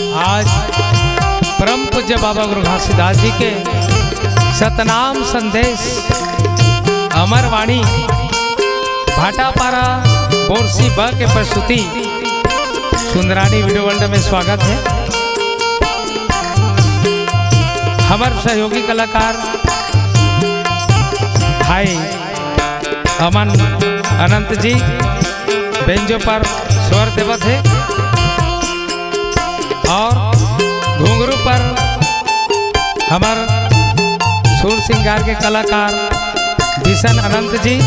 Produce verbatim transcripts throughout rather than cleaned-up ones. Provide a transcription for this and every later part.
आज परम पूज्य बाबा गुरु घासीदास जी के सतनाम संदेश अमर वाणी भाटापारा बोरसी ब के प्रस्तुति सुंदरानी वीडियो वर्ल्ड में स्वागत है। हमर सहयोगी कलाकार भाई अमन अनंत जी बेंजो पर स्वर देवत हे और घुंघरू पर हमर सुर सिंगार के कलाकार बिशन अनंत जी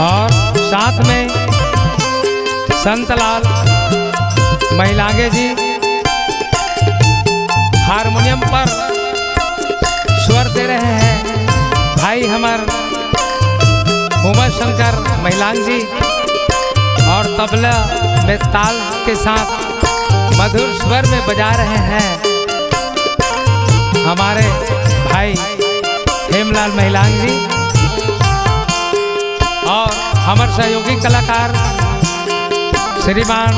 और साथ में संतलाल महिलांगे जी हारमोनियम पर स्वर दे रहे हैं भाई हमर उमा शंकर महिलांग जी और तबला में ताल के साथ मधुर स्वर में बजा रहे हैं हमारे भाई हेमलाल महिलांग जी और हमर सहयोगी कलाकार श्रीमान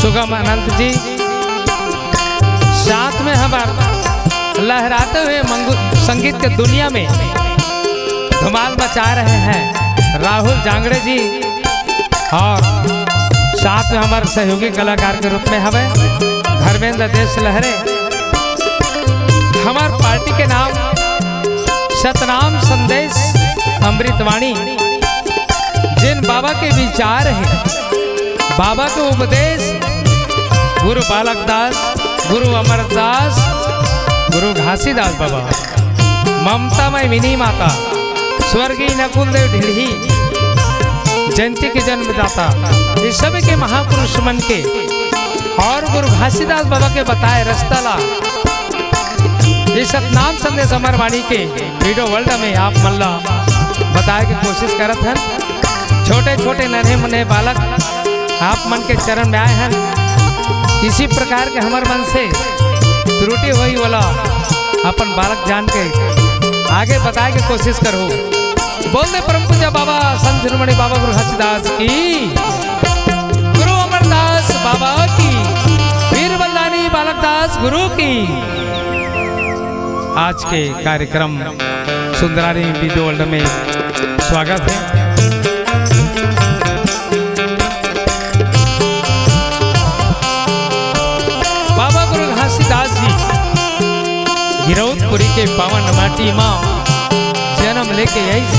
सुगम अनंत जी साथ में हमर लहराते हुए मंगू-, संगीत के दुनिया में धमाल मचा रहे हैं राहुल जांगड़े जी और साथ में हमर सहयोगी कलाकार के रूप में हवे धर्मेंद्र देश लहरे। हमर पार्टी के नाम सतनाम संदेश अमृतवाणी। जेन बाबा के विचार हे, बाबा के उपदेश, गुरु बालक दास, गुरु अमरदास, गुरु घासीदास बाबा, ममता मय मिनी माता, स्वर्गीय नकुल देव ढिढ़ी, जयंती के जन्मदाता, ये सब के महापुरुष मन के और गुरु घासीदास बाबा के बताए रस्ता ला ये सतनाम संदेश अमर वाणी के वीडियो वर्ल्ड में आप मन ला बताए के कोशिश करत हन। छोटे छोटे नन्हे मुन्ने बालक आप मन के चरण में आए हन। किसी प्रकार के हमर मन से त्रुटि होई वाला अपन बालक जान के आगे बताए के कोशिश करो। बोल दे परम पूज्य बाबा संत शिरोमणि बाबा गुरु घासीदास की, गुरु अमरदास बाबा की, वीर बलिदानी बालक दास गुरु की। आज के कार्यक्रम सुंदरानी वीडियो वर्ल्ड में स्वागत है। बाबा गुरु घासीदास जी गिरौदपुरी के पावन माटी मा जन्म लेके आइस।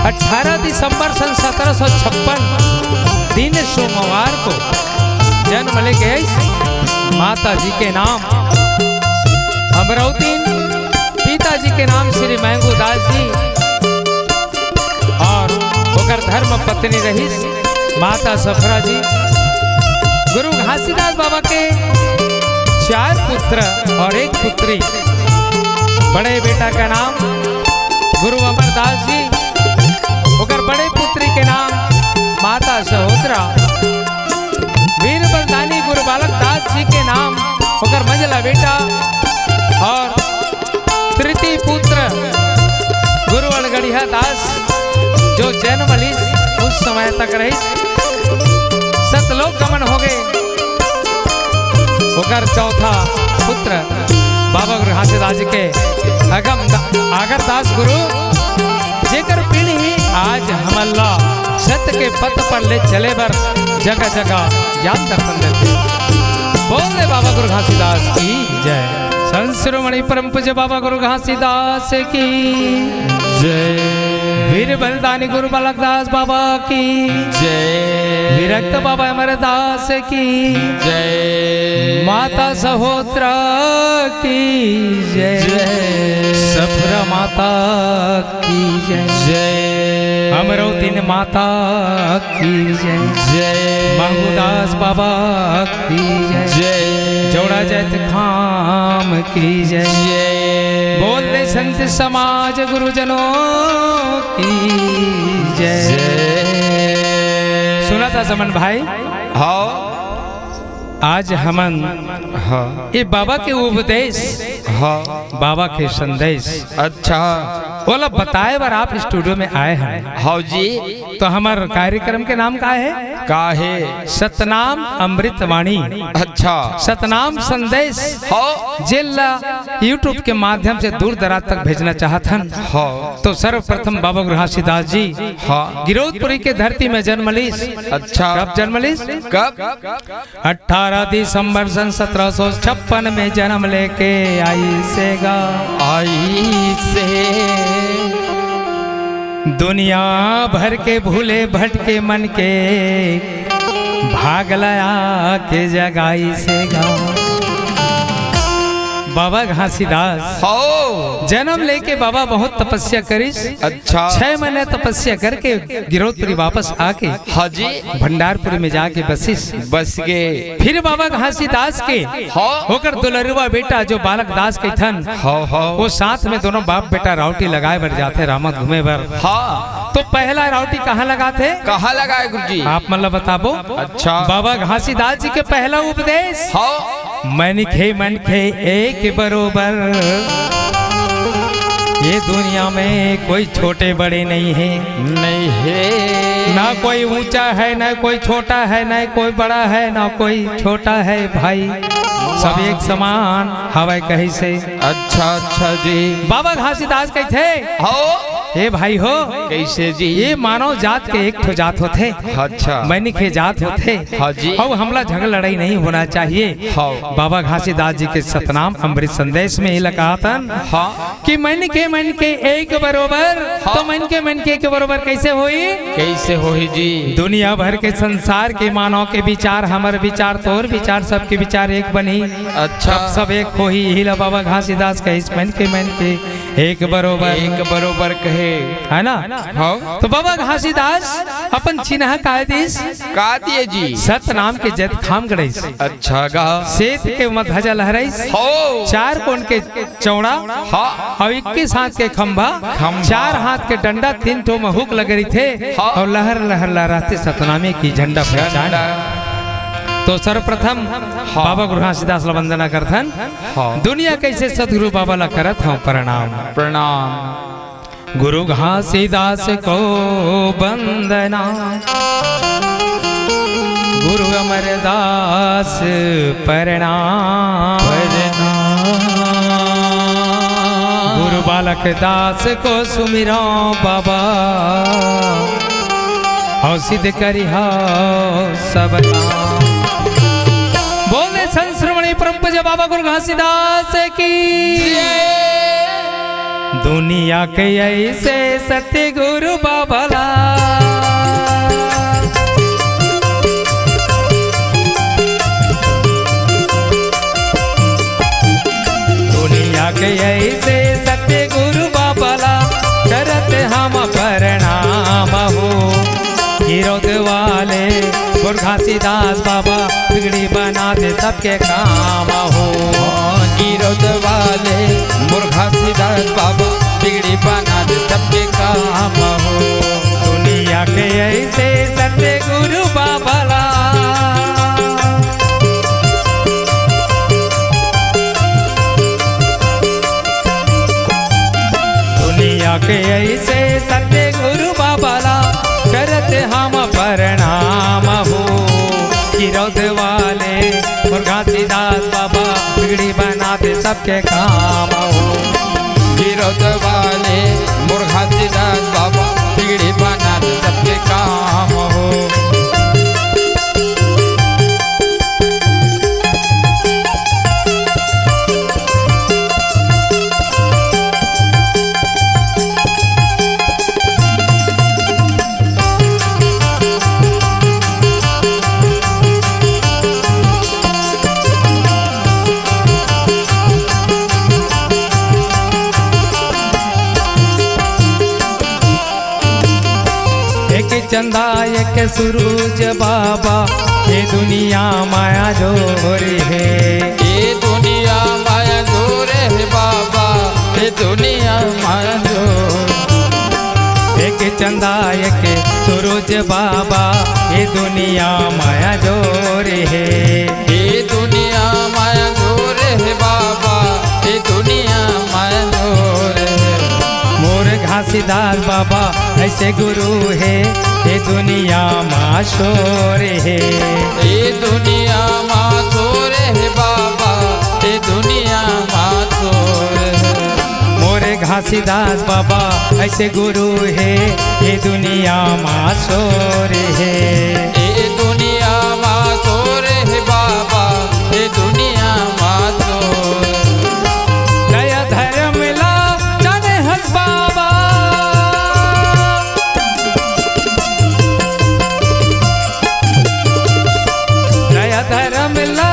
अठारह दिसंबर सन सत्रह सौ छप्पन दिन सोमवार को जन्म लेके आइस। माता जी के नाम अमरौतीन, पिताजी के नाम श्री मैंगू दास जी और ओकर धर्म पत्नी रहिस माता सफरा जी। गुरु घासीदास बाबा के चार पुत्र और एक पुत्री। बड़े बेटा का नाम गुरु अमरदास जी, ओकर बड़े पुत्री के नाम माता सहोत्रा, वीर बलिदानी गुरु बालक दास जी के नाम ओकर मंझला बेटा और तृतीय पुत्र गुरु अड़गड़िया दास जो जन्म लिस उस समय तक रहिस, सतलोक गमन हो गए। ओकर चौथा पुत्र बाबा गुरु घासीदास जी के अगम द-, आगर दास गुरु, जेकर पीढ़ी आज हमन ला सत्य के पथ पर ले चले बर जगह जगह ज्ञान दर्शन देथे। बोल दे बाबा गुरु घासीदास की जय। संत शिरोमणि परम पूज्य बाबा गुरु घासीदास की जय। वीर बलिदानी गुरु बालक दास बाबा की जय। विरक्त बाबा अमरदास की जय। माता सहोत्रा की जय। जय। सफरा माता की जय। जय। अमरौतीन माता की जय। जय। मांगूदास बाबा की जय। जय। जोड़ा जैत खाम की जय। जय। बोल दे संत समाज गुरुजनों की जय। जय। सुना था समन भाई? हाँ। आज हमन हाँ। ये बाबा के उपदेश, हाँ। बाबा के संदेश। अच्छा। ओला बताए बर आप स्टूडियो में आए हैं। हव जी। तो हमर कार्यक्रम के नाम का हे? का हे? सतनाम अमृतवाणी। अच्छा। सतनाम संदेश। हव। जेला YouTube के माध्यम से दूर दराज तक भेजना चाहत हन। हव। तो सर्वप्रथम बाबा गुरु घासीदास जी हाँ। गिरौदपुरी के धरती में जन्म लीस। अच्छा। कब जन्म लीस? कब? अठारह दिसंबर सन सत्रह सौ छप्पन में जन्म लेके आइसे गा। आइसे। दुनिया भर के भूले भटके मन के भाग लया के जगाइसे गा। बाबा घासीदास हव। जन्म लेके बाबा बहुत तपस्या करिस। अच्छा। छह महीने तपस्या करके गिरौदपुरी वापस आके हाँ जी। भंडारपुरी में जाके बसिस। बस गे। फिर बाबा घासीदास के हाँ। ओकर दुलरुआ बेटा जो बालक दास कहिथन, हाँ, हाँ। वो साथ में दोनों बाप बेटा रावटी लगाए बर जाथे रामत घूमे बर। हाँ। तो पहला रावटी कहाँ लगाथे? कहाँ लगाए गुरुजी? आप मन ला बताबो। अच्छा। बाबा घासीदास जी के पहला उपदेश। हाँ। मनखे मनखे एक बरोबर, ये दुनिया में कोई छोटे बड़े नहीं है। नहीं है। ना कोई ऊंचा है, ना कोई छोटा है, ना कोई बड़ा है, ना कोई छोटा है भाई, सब एक समान हवय कहिसे। अच्छा, अच्छा जी। बाबा घासीदास कहिथे, हो। ए भाई हो, कइसे जी? ये मानव जात के एक ठो जात होथे। अच्छा। मनखे जात होथे। हाँ जी। अउ हमला झगड़ा लड़ाई नहीं होना चाहिए। हाँ। बाबा घासीदास जी के सतनाम अमृत संदेश में ही लकातन हाँ। कि मनखे मनखे एक बरोबर, हाँ। तो मनखे मनखे एक बरोबर कइसे होही? कइसे होही जी? दुनिया भर के संसार के मानव के विचार, हमर विचार, तोर विचार, सबके विचार एक बनही। अच्छा। तब सब एक होही, इही ला बाबा घासीदास कहिस, मनखे मनखे एक बरोबर। एक बरोबर कहे। है ना? हाँ। तो बाबा घासीदास अपन चिन्हा का दिस? का दिए जी? सत नाम के जैतखाम गड़इस। अच्छा गा। सेत के ओमा ध्वजा लहराइस। हो। चार कोन के चौड़ा। हाँ। अउ इक्कीस हाथ के खंभा। खंभा। चार हाथ के डंडा, तीन ठो म हुक लगे रहिथे। हाँ। अउ लहर लहर लहराथे सतनामे के झंडा फहराथे। झंडा। तो सर्वप्रथम हाँ। बाबा गुरु घासीदास ला वंदना करथन। हाँ। दुनिया कइसे सतगुरु बाबा ला करत हंव प्रणाम। प्रणाम। गुरु घासीदास को वंदना, गुरु अमरदास प्रणाम। प्रणाम। गुरु बालक दास को सुमिरंव बाबा, अउ सिद्ध करिहव सब काम। बोले संत शिरोमणि परम पूज्य बाबा गुरु घासीदास की। दुनिया के अइसे सतगुरु बाबा ला। दुनिया के अइसे सतगुरु बाबा ला करत हंव प्रणाम हो। गिरौद वाले गुरु घासीदास बाबा बिगड़ी बना दे सबके काम हो। गिरौद वाले गुरु घासीदास बाबा बिगड़ी बना दे सबके काम हो। दुनिया के अइसे सतगुरु बाबा ला। दुनिया के अइसे सतगुरु बाबा ला करत हंव प्रणाम हो। गिरौद वाले गुरु घासीदास बाबा बिगड़ी बना दे सबके काम हो। गिरौद वाले गुरु घासीदास बाबा बिगड़ी बना दे सबके काम हो। एक चंदा एक सूरज बाबा, ये दुनिया माया जोर हे। ये दुनिया माया जोर हे बाबा, ये दुनिया माया जोर। एक चंदा एक सूरज बाबा, ये दुनिया माया जोर हे। ये दुनिया माया जोर हे बाबा, ये दुनिया माया जोर हे। मोर घासीदास बाबा ऐसे गुरु हे, ए दुनिया मा शोर हे। ए दुनिया मा शोर हे बाबा, ए दुनिया मा शोर हे। मोरे घासीदास बाबा ऐसे गुरु हे, ए दुनिया मा शोर हे। ए दुनिया मा शोर हे बाबा, ए दुनिया मा शोर। दया धर्म ला जाने हस बाबा। दया धर्म ला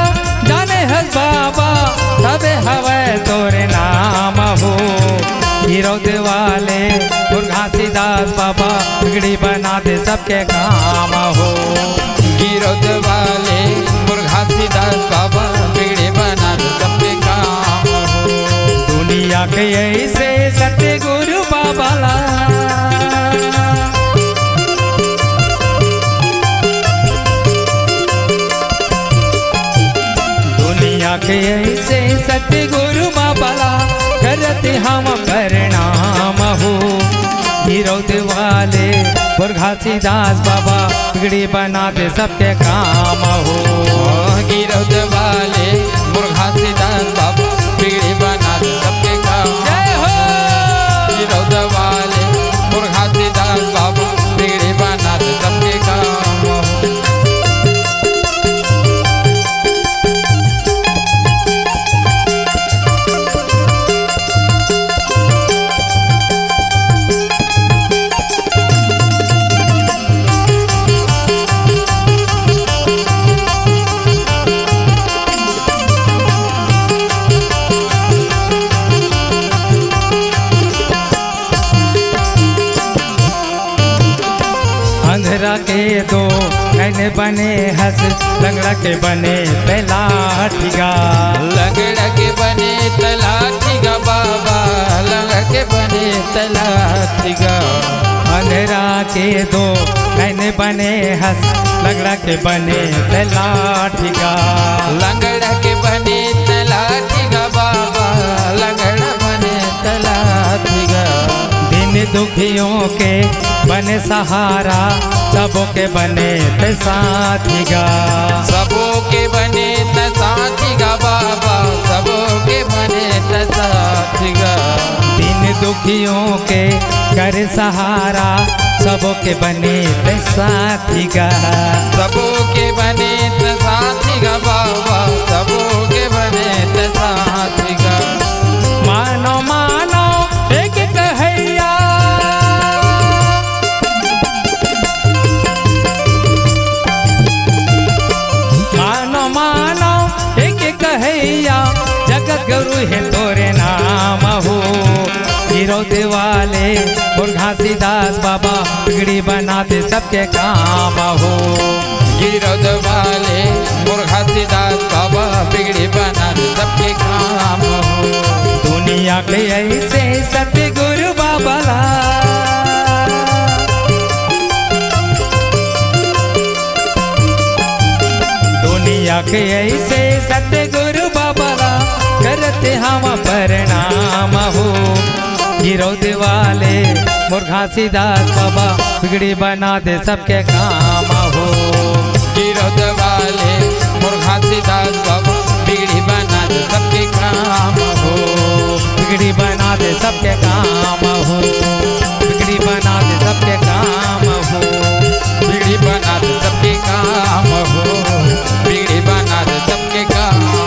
जाने हस बाबा, तबे हवय तोरे नाम हो। गिरौद वाले मोर घासीदास बाबा, बिगड़ी बना दे सबके काम हो। गिरौद वाले मोर घासीदास बाबा, बिगड़ी बना दे सबके काम हो। दुनिया के ऐसे सतगुरु बाबा ला, दुनिया के ऐसे सतगुरु बाबा ला करत हम प्रणाम हो। गिरौद वाले मोर घासीदास बाबा, बिगड़ी बना दे सबके काम हो। गिरौद वाले मोर घासीदास बाबा, बिगड़ी बना दे सबके काम। जय हो। गिरौद वाले मोर घासीदास बाबा, बिगड़ी बना दे सबके काम हो। अंधरा के दो नैन बने हस, लंगड़ा के बने तैं लाठी गा। लंगड़ा के बने तैं लाठी गा बाबा, लंगड़ा के बने तैं लाठी गा। अंधरा के दो नैन बने हस, लंगड़ा के बने तैं लाठी गा। लंगड़ा के बने तैं लाठी गा बाबा, लंगड़ा बने तैं लाठी गा। दीन दुखियों के बने सहारा, सबो के बने तैं साथी गा। सबो के बने तैं साथी गा बाबा, सबो के बने तैं साथी गा। दीन दुखियों के करे सहारा, सबो के बने तैं साथी गा। सबो के बने तैं साथी गा बाबा, सबो के बने तैं साथी गा। मानो मानो एक कहैया, मानो मानो एक कहैया, जगत गुरु हे तोरे नाम हो। गिरौद वाले मोर घासीदास बाबा, बिगड़ी बना दे सबके काम हो। गिरौद वाले मोर घासीदास बाबा, बिगड़ी बना दे सबके काम हो। दुनिया के ऐसे सतगुरु बाबा ला, दुनिया के ऐसे सतगुरु बाबा ला करत हम प्रणाम हो। गिरौद वाले मोर घासीदास बाबा, बिगड़ी बना दे सबके काम हो। गिरौद वाले मोर घासीदास बाबा, बिगड़ी बना दे सबके काम हो। बिगड़ी बना दे सबके काम हो। बिगड़ी बना दे सबके काम हो। बिगड़ी बना दे सबके काम हो। बिगड़ी बना दे सबके काम हो।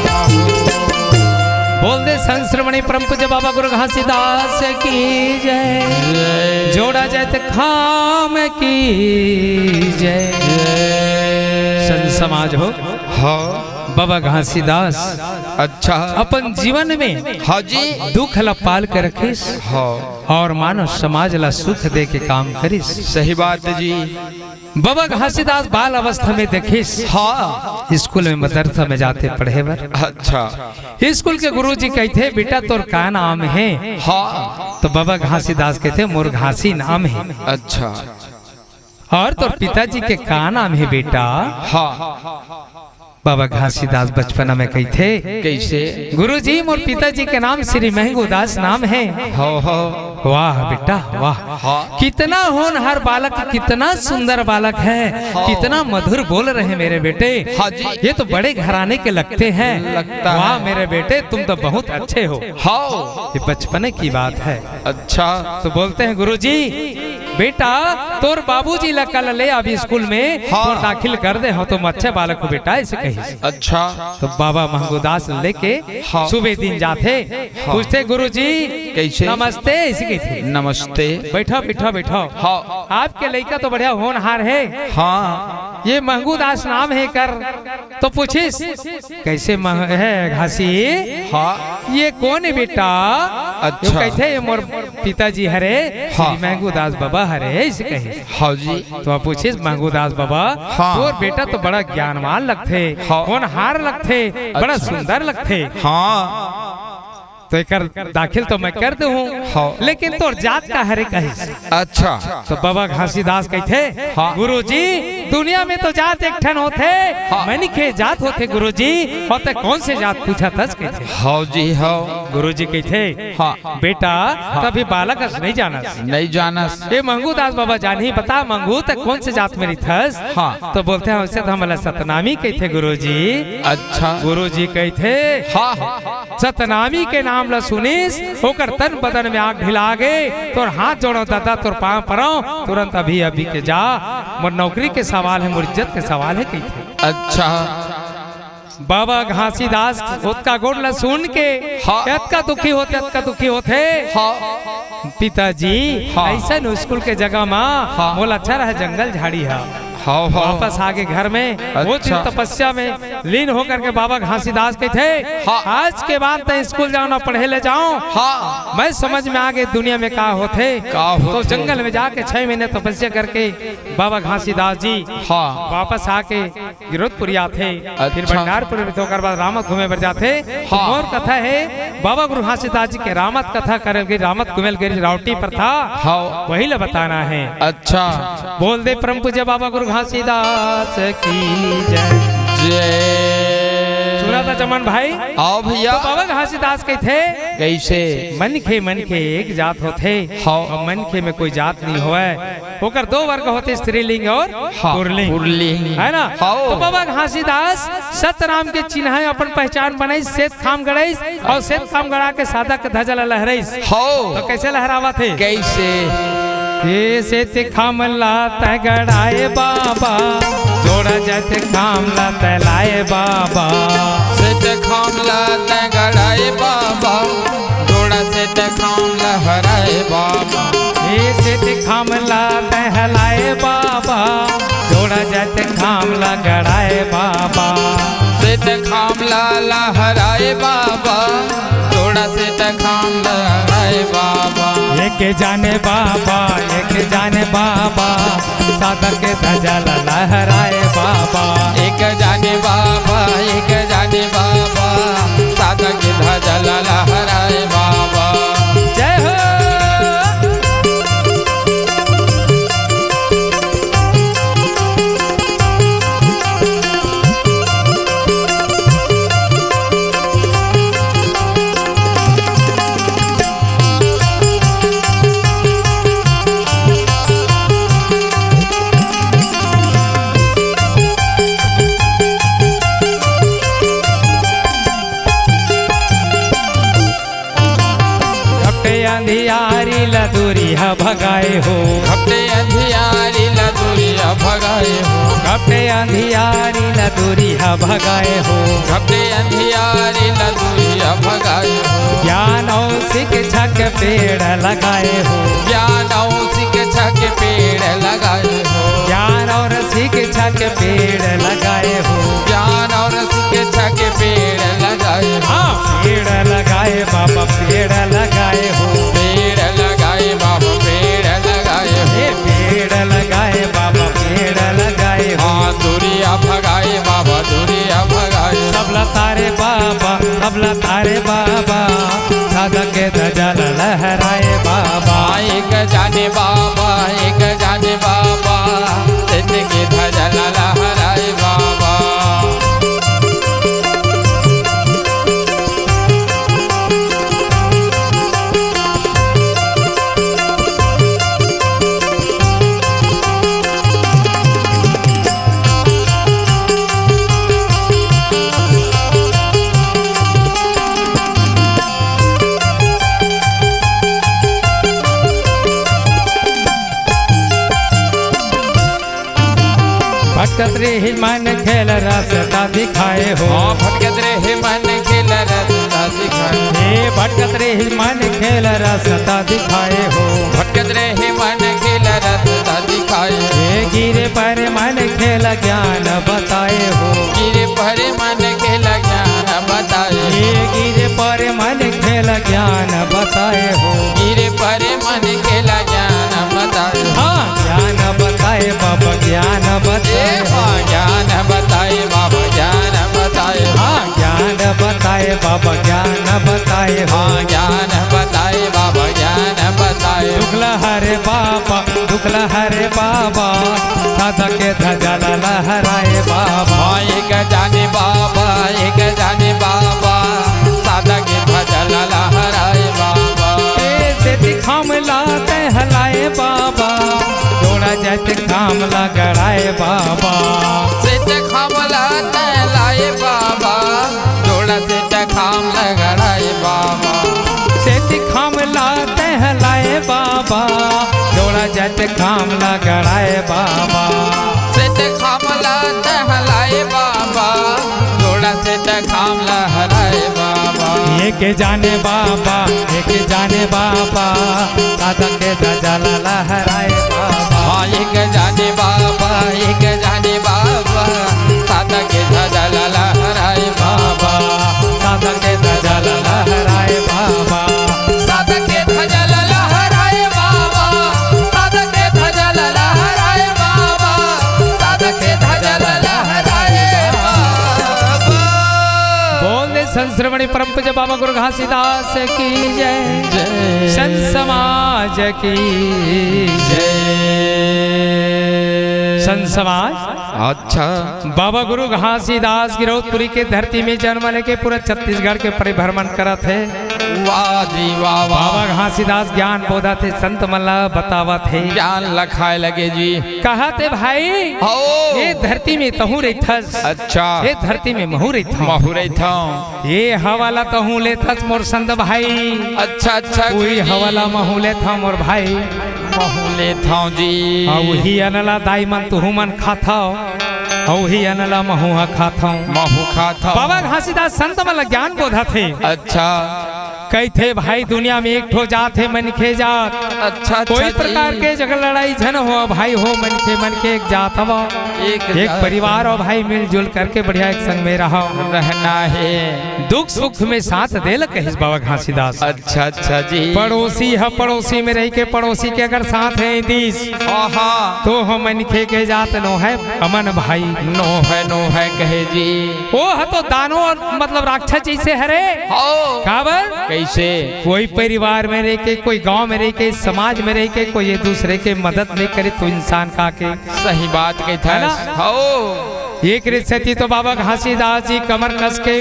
बोल दे संत शिरोमणि परम पूज्य बाबा गुरु घासीदास की जय। जय। जोड़ा जाए तो खाम की जय। जय। संत समाज हो। हाँ। बाबा घासीदास अच्छा। अपन जीवन में हाँ जी। दुख ला पाल के रखिस हाँ। और मानव समाज ला सुख दे के काम करिस। सही बात है जी। बाबा घासीदास बाल अवस्था में देखिस हाँ। स्कूल में मदरसा में जाते पढ़े बर। अच्छा। स्कूल के गुरुजी कहते, "बेटा तोर का नाम है?" हाँ। तो बाबा घासीदास कहते, "मोर घासी नाम है।" अच्छा। "और तोर पिताजी के का नाम है बेटा?" हाँ। बाबा घासीदास बचपना में कहिथे, कइसे? "गुरुजी, मोर पिताजी के नाम श्री महंगू दास नाम हे।" हो, हो। वाह बेटा, वाह। हाँ। कितना होनहार बालक, कितना सुंदर बालक है, हाँ। कितना मधुर बोल रहे हैं मेरे बेटे। हाँ जी। ये तो बड़े घराने के लगते हैं। लगता वाह है। मेरे बेटे, तुम तो बहुत अच्छे हो। हाँ। ये बचपने की बात है। अच्छा। तो बोलते हैं, "गुरुजी, बेटा, तोर बाबूजी ला कल ले आबे स्कूल में, हाँ। तोर दाखिल कर दे हो, तुम अच्छे बालक हो बेटा," ऐसे कहिस। अच्छा। तो बाबा महंगूदास लेके हाँ। सुबह दिन जाथे, हाँ। पूछथे, "गुरुजी, कइसे? नमस्ते," ऐसे कहिथे। "नमस्ते।" "बैठो, बैठो, बैठो।" हाँ। "आपके लइका तो बढ़िया होनहार हे।" हाँ। "ये महंगूदास नाम हे कर।" तो पूछिस, "कइसे मह-, हे घासी?" हाँ। "ये कोन हे बेटा?" अच्छा। "ये कहिथे, ये मोर पिताजी हरे, हाँ। श्री महंगूदास बाबा हरे," ऐसे कहिस। हाँ जी। तो पूछिस, "महंगूदास बाबा, हाँ। तोर बेटा तो बड़ा ज्ञानवान लगथे, हाँ। होनहार लगथे, बड़ा अच्छा। सुंदर लगथे।" हाँ। "तो एकर दाखिल तो मैं कर देहूँ, हाँ। लेकिन तोर जात का हरे?" कहिस। अच्छा। तो बाबा घासीदास कहिथे, हाँ। "गुरुजी, दुनिया में तो जात एक ठन होथे, हाँ। मनखे जात होथे गुरुजी, अउ तैं कोन से जात पूछत हस?" कहिथे। हाँ जी, हाँ। गुरुजी कहिथे, हाँ। "बेटा, हाँ। तैं अभी बालक हस, नइ जानस।" नइ जानस। "ए महंगूदास बाबा जानही, बता महंगू, तैं कोन से जात में रहिथस?" हाँ। तो बोलथे, "वइसे तो हमला सतनामी कहिथे गुरुजी।" अच्छा। गुरुजी कहिथे, हाँ। सतनामी के नाम ल सुनिस, ओकर तन बदन में आग ढिला गे। "तोर हाथ जोड़ों दादा, तोर पाँव परौं, तुरंत अभी अभी के जा, मोर नौकरी के सवाल हे, मोर इज्जत के सवाल हे," कहिथे। अच्छा। बाबा घासीदास ओतका गोठ ल सुन के हाँ। अतका दुखी होथे, अतका दुखी होथे। हाँ। "पिताजी, हाँ। अइसन स्कूल के जगह म हाँ। मोला अच्छा रहे जंगल झाड़ी ह।" हाँ, हाँ। वापस आगे घर में, वो दिन अच्छा। तपस्या में लीन होकर के बाबा घासीदास कहिथे, हाँ। "आज के बाद तैं स्कूल जाना, पढ़े ले जाओ।" हाँ। "मैं समझ में आगे दुनिया में का होथे।" का तो होथे? जंगल में जाके छह महीने तपस्या करके बाबा घासीदास जी हाँ। वापस आके गिरौदपुरी आथे, अच्छा। फिर भंडारपुर में, तो ओकर बाद रामत घूमे बर जाथे। हाँ। मोर कथा हे, बाबा गुरु घासीदास जी के रामत कथा करल गई, रामत घूमे ल गई, रावटी प्रथा, हाँ। वही ल बताना हे। अच्छा। बोल दे परम पूज्य बाबा गुरु घासीदास की जय। जय। सुना था चमन भाई? आओ भैया। तो बाबा घासीदास कहिथे, कइसे? मनखे, मनखे एक जात होथे, हाँ। अउ मनखे में कोई जात नइ होवय। ओकर दो वर्ग होथे, स्त्रीलिंग अउ हाँ, पुरलिंग। पुरलिंग। हे ना? हाँ। तो बाबा घासीदास सतनाम के चिन्हा अपन पहचान बनाइस, सेत खाम गड़ाइस अउ सेत खाम गड़ा के सादा के धजा ल लहराइस। हाँ। तो कइसे लहरावत हे? कइसे? "ए सेत खाम ला तैं गड़ाए बाबा, जोड़ा जात खाम ला तैं लाए बाबा।" सेत खाम ला तैं गड़ाए बाबा, जोड़ा सेत खाम लहराए बाबा। ए सेत खाम ला तैं हलाए बाबा, जोड़ा जात खाम ला गड़ाए बाबा। सेत खाम ला लहराए बाबा, जोड़ा सेत खाम लहराए बाबा। एक जाने बाबा, एक जाने बाबा, सादा के धजा ला लहराए बाबा। एक जाने बाबा, एक जाने बाबा, सादा के धजा ला लहराए बाबा। जय हो। घपटे अंधियारी ला दूरिहा भगाए हो। घपटे अंधियारी ला दूरिहा भगाए हो। घपटे अंधियारी ला दूरिहा भगाए हो। घपटे अंधियारी ला दूरिहा भगाए हो। ज्ञान अउ शिक्षा के पेड़ लगाए हो। ज्ञान अउ शिक्षा के पेड़ लगाए हो। ज्ञान अउ शिक्षा के पेड़ लगाए हो। ज्ञान अउ शिक्षा के पेड़ लगाए हो। हाँ, पेड़ लगाए बाबा, पेड़ लगाए हो। पेड़ लगाए बाबा, पेड़ लगाए हो। ए, पेड़ लगाए बाबा, पेड़ लगाए हो। हाँ, दूरिहा भगाए बाबा, दूरिहा भगाए। सबला तारे बाबा, सबला तारे बाबा, सादा के धजा ला लहराए बाबा। हाँ, एक जाने बाबा, एक जाने बाबा, सेत के धजा ला लहराए भटकत रहे मनखे ल रस्ता दिखाए हो। हाँ, भटकत रहे मनखे ल रस्ता दिखाए। हे भटकत रहे मनखे ल रस्ता दिखाए हो। भटकत रहे मनखे ल रस्ता दिखाए। हे गिरे परे मनखे ल ज्ञान बताए हो। गिरे परे मनखे ल ज्ञान बताए। हे गिरे परे मनखे ल ज्ञान बताए हो। गिरे परे मनखे ल ज्ञान बताए। हाँ, ज्ञान बताए बाबा, ज्ञान बताए। ए, हाँ, ज्ञान बताए बाबा, ज्ञान बताए। हाँ, ज्ञान बताए बाबा, ज्ञान बताए। हाँ, ज्ञान बताए बाबा, ज्ञान बताए। दुख ल हरे बाबा, दुख ल हरे बाबा, साधक के ध्वजा ल लहराए बाबा। हाँ, एक जाने बाबा, एक जाने बाबा, साधक के ध्वजा ल लहराए बाबा। ए, सेती खाम ला तहलाए बाबा, जोड़ा जैत खाम ला गड़ाए बाबा। सेत खाम ला तहलाए बाबा, जोड़ा सेत खाम ला गड़ाए बाबा। सेत खाम ला तहलाए बाबा, जोड़ा जैत खाम ला गड़ाए बाबा। सेत खाम ला तहलाए बाबा, जोड़ा सेत खाम ला हराए बाबा। एक जाने बाबा, एक जाने बाबा, साधक के ध्वजा ल लहराए बाबा। हाँ, एक जाने बाबा, एक जाने बाबा, साधक के ध्वजा ल लहराए बाबा। साधक के ध्वजा ल लहराए बाबा। साधक के ध्वजा ल लहराए बाबा। साधक के ध्वजा ल लहराए बाबा। साधक के ध्वजा ल लहराए बाबा। बोल दे संत शिरोमणि परम पूज्य बाबा गुरु घासीदास की जय। जय। संत समाज की जय। संत समाज। अच्छा। बाबा गुरु घासीदास गिरौदपुरी के धरती में जन्म लेके पूरा छत्तीसगढ़ के परिभ्रमण करत हे। वाह जी वाह, वाह। बाबा घासीदास ज्ञान बोधत हे, संत मन ला बतावत हे। ज्ञान ल खाए लगे जी। कहत हे भाई, हो। ये धरती में तहूँ रहिथस। अच्छा। ये धरती में महूँ रहिथौं। महूँ रहिथौं। ये हवा ला तहूँ लेथस मोर संत भाई। अच्छा, अच्छा, उही गुरुजी। हवा ला महूँ लेथौं मोर भाई। महूँ लेथौं जी। आ उही अन्न ला दाई मन तुहूँ मन खाथव। आ उही अन्न ला महूँ ह खाथौं। महूँ खाथौं। बाबा घासीदास संत मन ला ज्ञान बोधत हे। अच्छा। कहिथे भाई दुनिया में एक ठो जात हे मनखे जात। अच्छा, अच्छा कोई जी। प्रकार के जगह लड़ाई झन हो भाई, हो मनखे मन के एक जात हव। एक एक जात परिवार हो। हो भाई, मिलजुल करके बढ़िया एक संग में रहो। रहना हे। दुख सुख में साथ दे ल कहिस बाबा घासीदास। अच्छा, अच्छा जी। पड़ोसी ह, पड़ोसी में रहिके पड़ोसी के अगर साथ हे दिस, आहा। तो ह मनखे के जात नो हे अमन भाई। नो हे, नो हे कहे जी। ओ ह तो दानव, मतलब राक्षस जैसे हरे। हो। काबर? कैसे? कोई परिवार में रहिके, कोई गांव में रहिके, समाज में रहिके, कोई एक दूसरे के मदद नहीं करे तो इंसान का के। सही बात कहिथस। है ना? हो। एकरे सेती तो बाबा घासीदास जी कमर कस के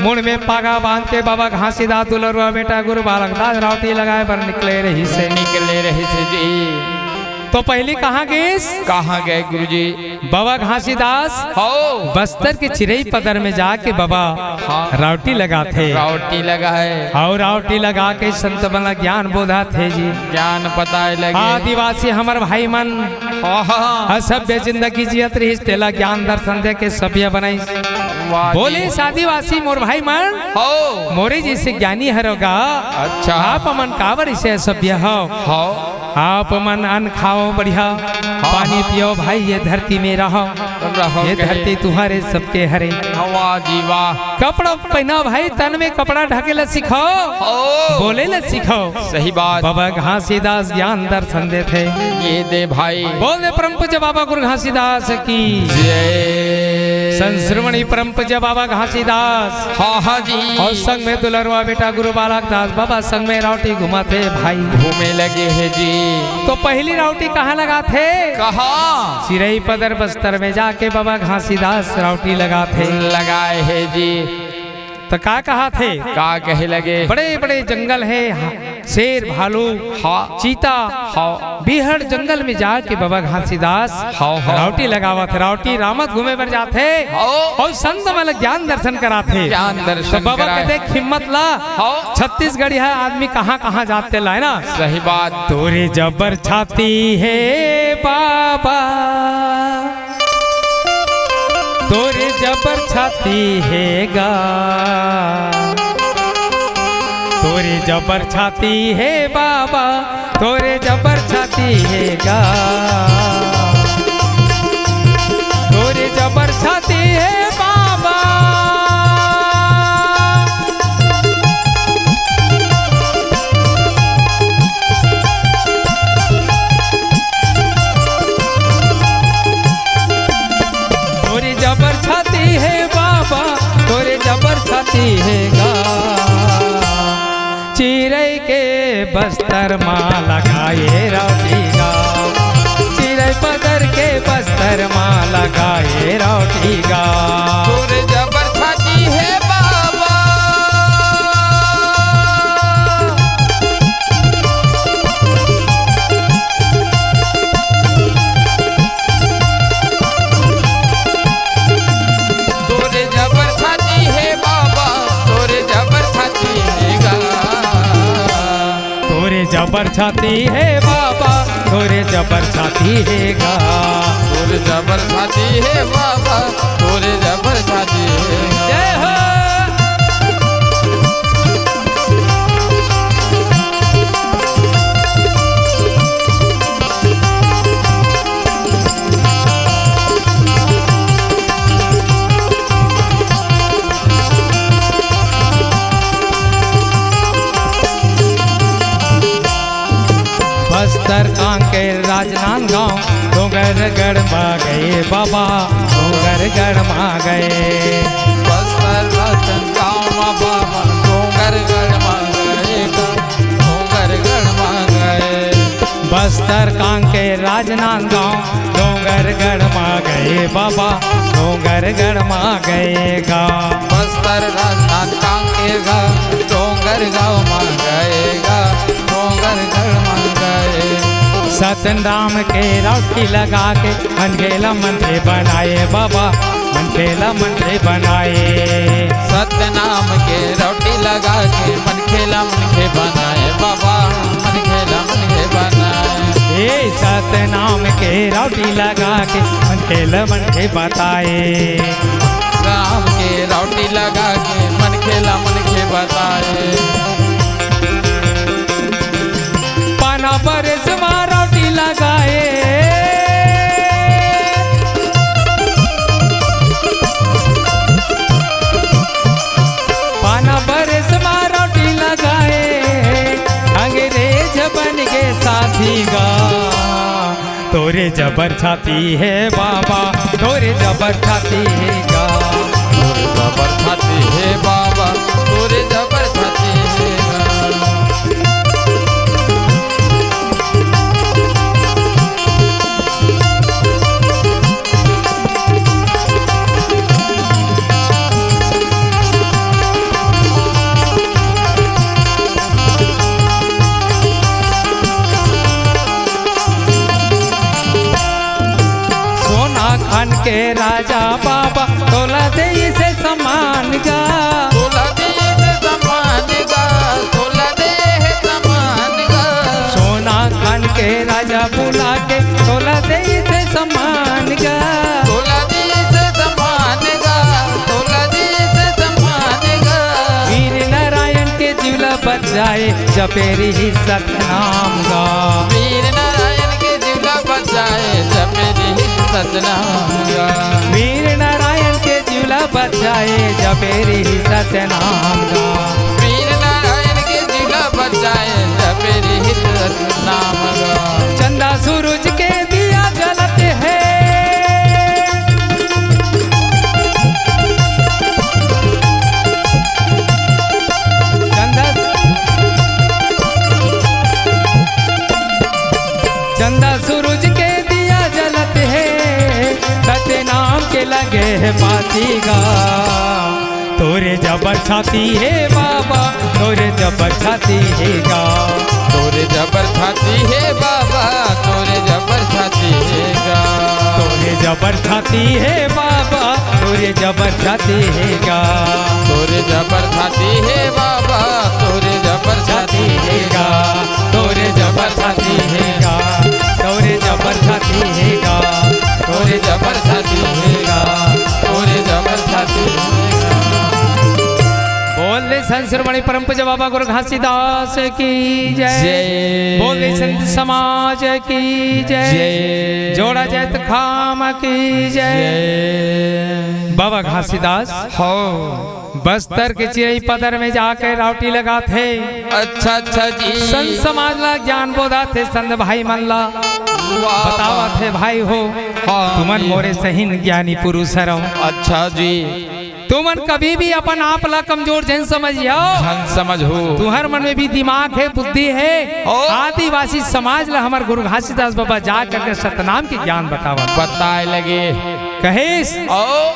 मुड़ में पागा बांध के बाबा घासीदास दुलरुआ बेटा गुरु बालक दास रावटी लगाए बर निकले रहिस हे। निकले रहिस हे जी। तो पहली कहाँ गिस? कहाँ गए गुरुजी? बाबा घासीदास हो। बस्तर के चिरई पदर में जाके बाबा हाँ। रावटी लगाथे। रावटी लगाए। अउ रावटी लगा के संत मन ला ज्ञान बोधाथे जी। ज्ञान बताए लगे। आदिवासी हमर भाई मन हाँ, हाँ। असभ्य जिंदगी जियत रहिस, तेला ज्ञान दर्शन दे के सभ्य बनाइस। वाह जी। बोलिस आदिवासी मोर भाई मन। हो। मोरे जैसे ज्ञानी हरो गा। अच्छा। आप मन काबर इसे असभ्य हो? हो। आप मन अन्न खाओ बढ़िया, हाँ, पानी हाँ। पियो भाई, ये धरती में रहो। रहो ये कहे। धरती तुम्हारे सबके हरे। वाह जी वाह। कपड़ा पहनाओ भाई, तन में कपड़ा ढके ला सिखाओ। हो। बोले ला सिखाओ। सही बात। बाबा घासीदास ज्ञान दर्शन देथे। ये दे भाई। बोल दे परम पूज्य बाबा गुरु घासीदास की। जय। संत शिरोमणि परम पूज्य बाबा घासीदास। हाँ, हाँ जी। अउ संग में दुलरुआ बेटा गुरु बालक दास बाबा संग में रावटी घुमाथे भाई। घूमे लगे हे जी। तो पहली रावटी कहाँ लगाथे? कहाँ? चिरई पदर बस्तर में जाके बाबा घासीदास रावटी लगाथे। लगाए हे जी। तो का कहाथे? का कहे लगे? बड़े बड़े जंगल हे, शेर, भालू, हाँ। चीता, हाँ। बिहड़ जंगल में जाके बाबा घासीदास हाँ, हाँ। रावटी लगावत हे। रावटी रामत घूमे बर जाथे हाँ। अउ संत मन ल ज्ञान दर्शन कराथे। ज्ञान दर्शन तो बाबा कराए। के देख हिम्मत ला। हाँ। छत्तीसगढ़िया आदमी कहाँ कहाँ जाथे ला, है ना? सही बात। तोरे जबर छाती हे बाबा। तोरे जबर छाती हे गा, तोरे जबर छाती हे बाबा, तोरे जबर छाती हे गा, तोरे जबर छाती हे बाबा। तोरे जबर छाती हे बाबा, तोरे जबर छाती हे गा। चिरई के बस्तर मा लगाए रौटी गा, चिरई पदर के बस्तर मा लगाए रौटी गा। तोरे जबर छाती हे बाबा। तोरे जबर छाती हे बाबा, तोरे जबर छाती हे गा। तोरे जबर छाती हे बाबा, तोरे जबर छाती हे गा। तोरे जबर छाती हे बाबा, तोरे जबर छाती हे गा। जय हो। बस्तर कांकेर राजनांदगांव, डोंगरगढ़ मा गए बाबा, डोंगरगढ़ मा गए। बस्तर राजनांदगांव मा बाबा, डोंगरगढ़ मा गए, डोंगरगढ़ मा गए। बस्तर कांकेर राजनांदगांव, डोंगरगढ़ मा गए बाबा, डोंगरगढ़ मा गए गा। बस्तर राजनांदगांव के गा, डोंगरगढ़ मा गए गा, डोंगरगढ़ मा गए। सतनाम के रौटी लगा के मनखे ला मनखे बनाए बाबा, मनखे ला मनखे बनाए। सतनाम के रौटी लगा के मनखे ला मनखे बनाए बाबा, मनखे ला मनखे बनाए। ए सतनाम के रौटी लगा के मनखे ला मनखे बताए। राम के रौटी लगा के मनखे ला मनखे बताए। पाना बरस मा रौटी लगाए। पाना बरस मा रौटी लगाए, अंग्रेज बन गे साथी गा। तोरे जबर छाती हे बाबा, तोरे जबर छाती हे गा। तोरे जबर छाती हे बाबा, तोरे जबर छाती हे गा। सोना खान के राजा बाबा, तोला देइस सम्मान गा। तोला देइस सम्मान गा, तोला देइस सम्मान गा। सोना खान के राजा बुला के, तोला देइस सम्मान गा। तोला देइस सम्मान गा, तोला देइस सम्मान गा। वीर नारायण के जीव ला बचाए, जपे रिहिस सतनाम गा। वीर नारायण के जीव ला बचाए, जपे रिहिस सतनाम गा। वीर नारायण के जीव ला बचाए, जपे रिहिस सतनाम गा। वीर नारायण के जीव ला बचाए, जपे रिहिस सतनाम गा। चंदा सूरज के दिया जलत हे। चंदा, चंदा सूरज के दिया जलत हे, सतनाम के लगे हे बाती गा। तोरे जबर छाती हे बाबा, तोरे जबर छाती हे गा। तोरे जबर छाती हे बाबा, तोरे जबर छाती हे गा। तोरे जबर छाती हे बाबा, तोरे जबर छाती हे गा। तोरे जबर छाती हे बाबा, तोरे जबर छाती हे गा। तोरे जबर छाती हे गा। तोरे जबर छाती हे गा। तोरे जबर छाती हे गा। तोरे संत शिरोमणि परम पूज्य बाबा गुरु घासीदास की जय। जय। बोले संत समाज की जय। जय। जोड़ा जैत खाम की जय। जय। बाबा घासीदास हो। बस्तर के चिरई पदर में जाके रावटी लगाथे। अच्छा, अच्छा जी। संत समाज ला ज्ञान बोधाथे, संत भाई मन ला वाह, बतावत वाह। हे, भाई हो, हाँ तुमन जी। मोरे सहीन ज्ञानी पुरुष हरव। अच्छा जी। तुमन कभी भी अपन आप ला कमजोर झन समझियो। झन समझो। तुहर मन में भी दिमाग हे, बुद्धि हे। ओ। आदिवासी समाज ला हमर गुरु घासीदास बाबा जा करके सतनाम के ज्ञान बतावत। बताए लगे। कहिस, ओ।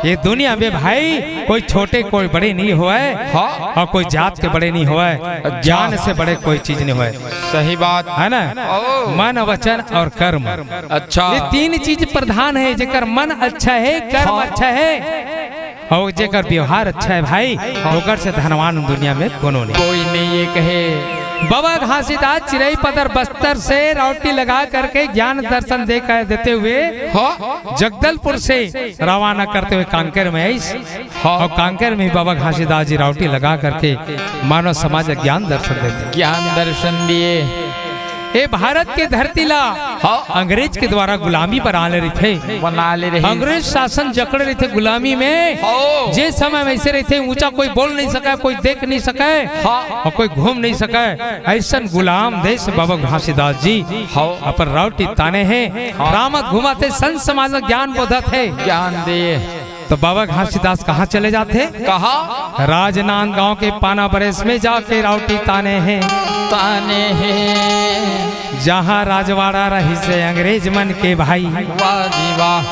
ये दुनिया में भाई कोई छोटे कोई बड़े नहीं होवय, हाँ। और कोई जात के बड़े नहीं होवय, अच्छा। ज्ञान से बड़े कोई चीज नहीं होवय। सही बात। है ना? ओ। मन, वचन और कर्म। अच्छा। ये तीन चीज प्रधान हे, जेकर मन अच्छा हे, कर्म हाँ। अच्छा हे, और जेकर व्यवहार अच्छा हे भाई, ओकर से धनवान दुनिया में कोनो नहीं। कोई नहीं ये कहे। बाबा घासीदास चिरई पदर बस्तर से रावटी लगा करके ज्ञान दर्शन दे कर देते हुए हाँ। जगदलपुर से रवाना करते हुए कांकेर में आइस। हाँ। और कांकेर में बाबा घासीदास जी रावटी लगा करके मानव समाज ला ज्ञान दर्शन देते। ज्ञान दर्शन दिए। ए भारत के धरती ला हाँ। अंग्रेज के द्वारा गुलामी बनाले रहिथे। बनाले रहिस। अंग्रेज शासन जकड़े रहिथे गुलामी में। हाँ। जे समय में ऐसे रहिथे, ऊंचा कोई बोल नहीं सके, कोई देख नहीं सके हाँ। और कोई घूम नहीं सके। ऐसन गुलाम देश बाबा घासीदास जी हाँ। अपन रावटी ताने हे। हाँ। रामत घुमाथे, संत समाज ला ज्ञान बोधत हे। ज्ञान दे। तो बाबा घासीदास कहाँ चले जाथे? कहाँ? राजनांदगांव के पाना बरेस में जाके रावटी ताने हे। ताने हे। जहाँ राजवाड़ा रहिस हे अंग्रेज मन के भाई। वाह जी वाह।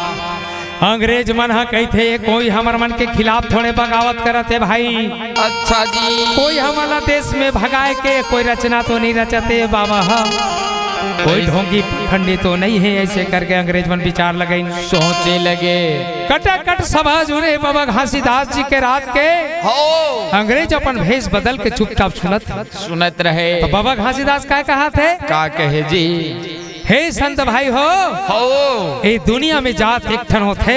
अंग्रेज मन ह कहिथे, "ये कोई हमर मन के खिलाफ थोड़े बगावत करत हे भाई।" अच्छा जी। कोई हमला देश में भगाए के कोई रचना तो नहीं रचत हे बाबा ह। कोई ढोंगी खंडी तो नहीं हे, ऐसे करके अंग्रेज मन विचार लगाइन। सोचे लगे। कटाकट सभा जुरे बाबा घासीदास जी के रात के। हो। अंग्रेज अपन भेष बदल के चुपचाप सुनत हे। सुनत रहे। तो बाबा घासीदास का कहत हे? का कहे जी? हे संत भाई हो, हो। ए दुनिया में जात एक ठन होथे,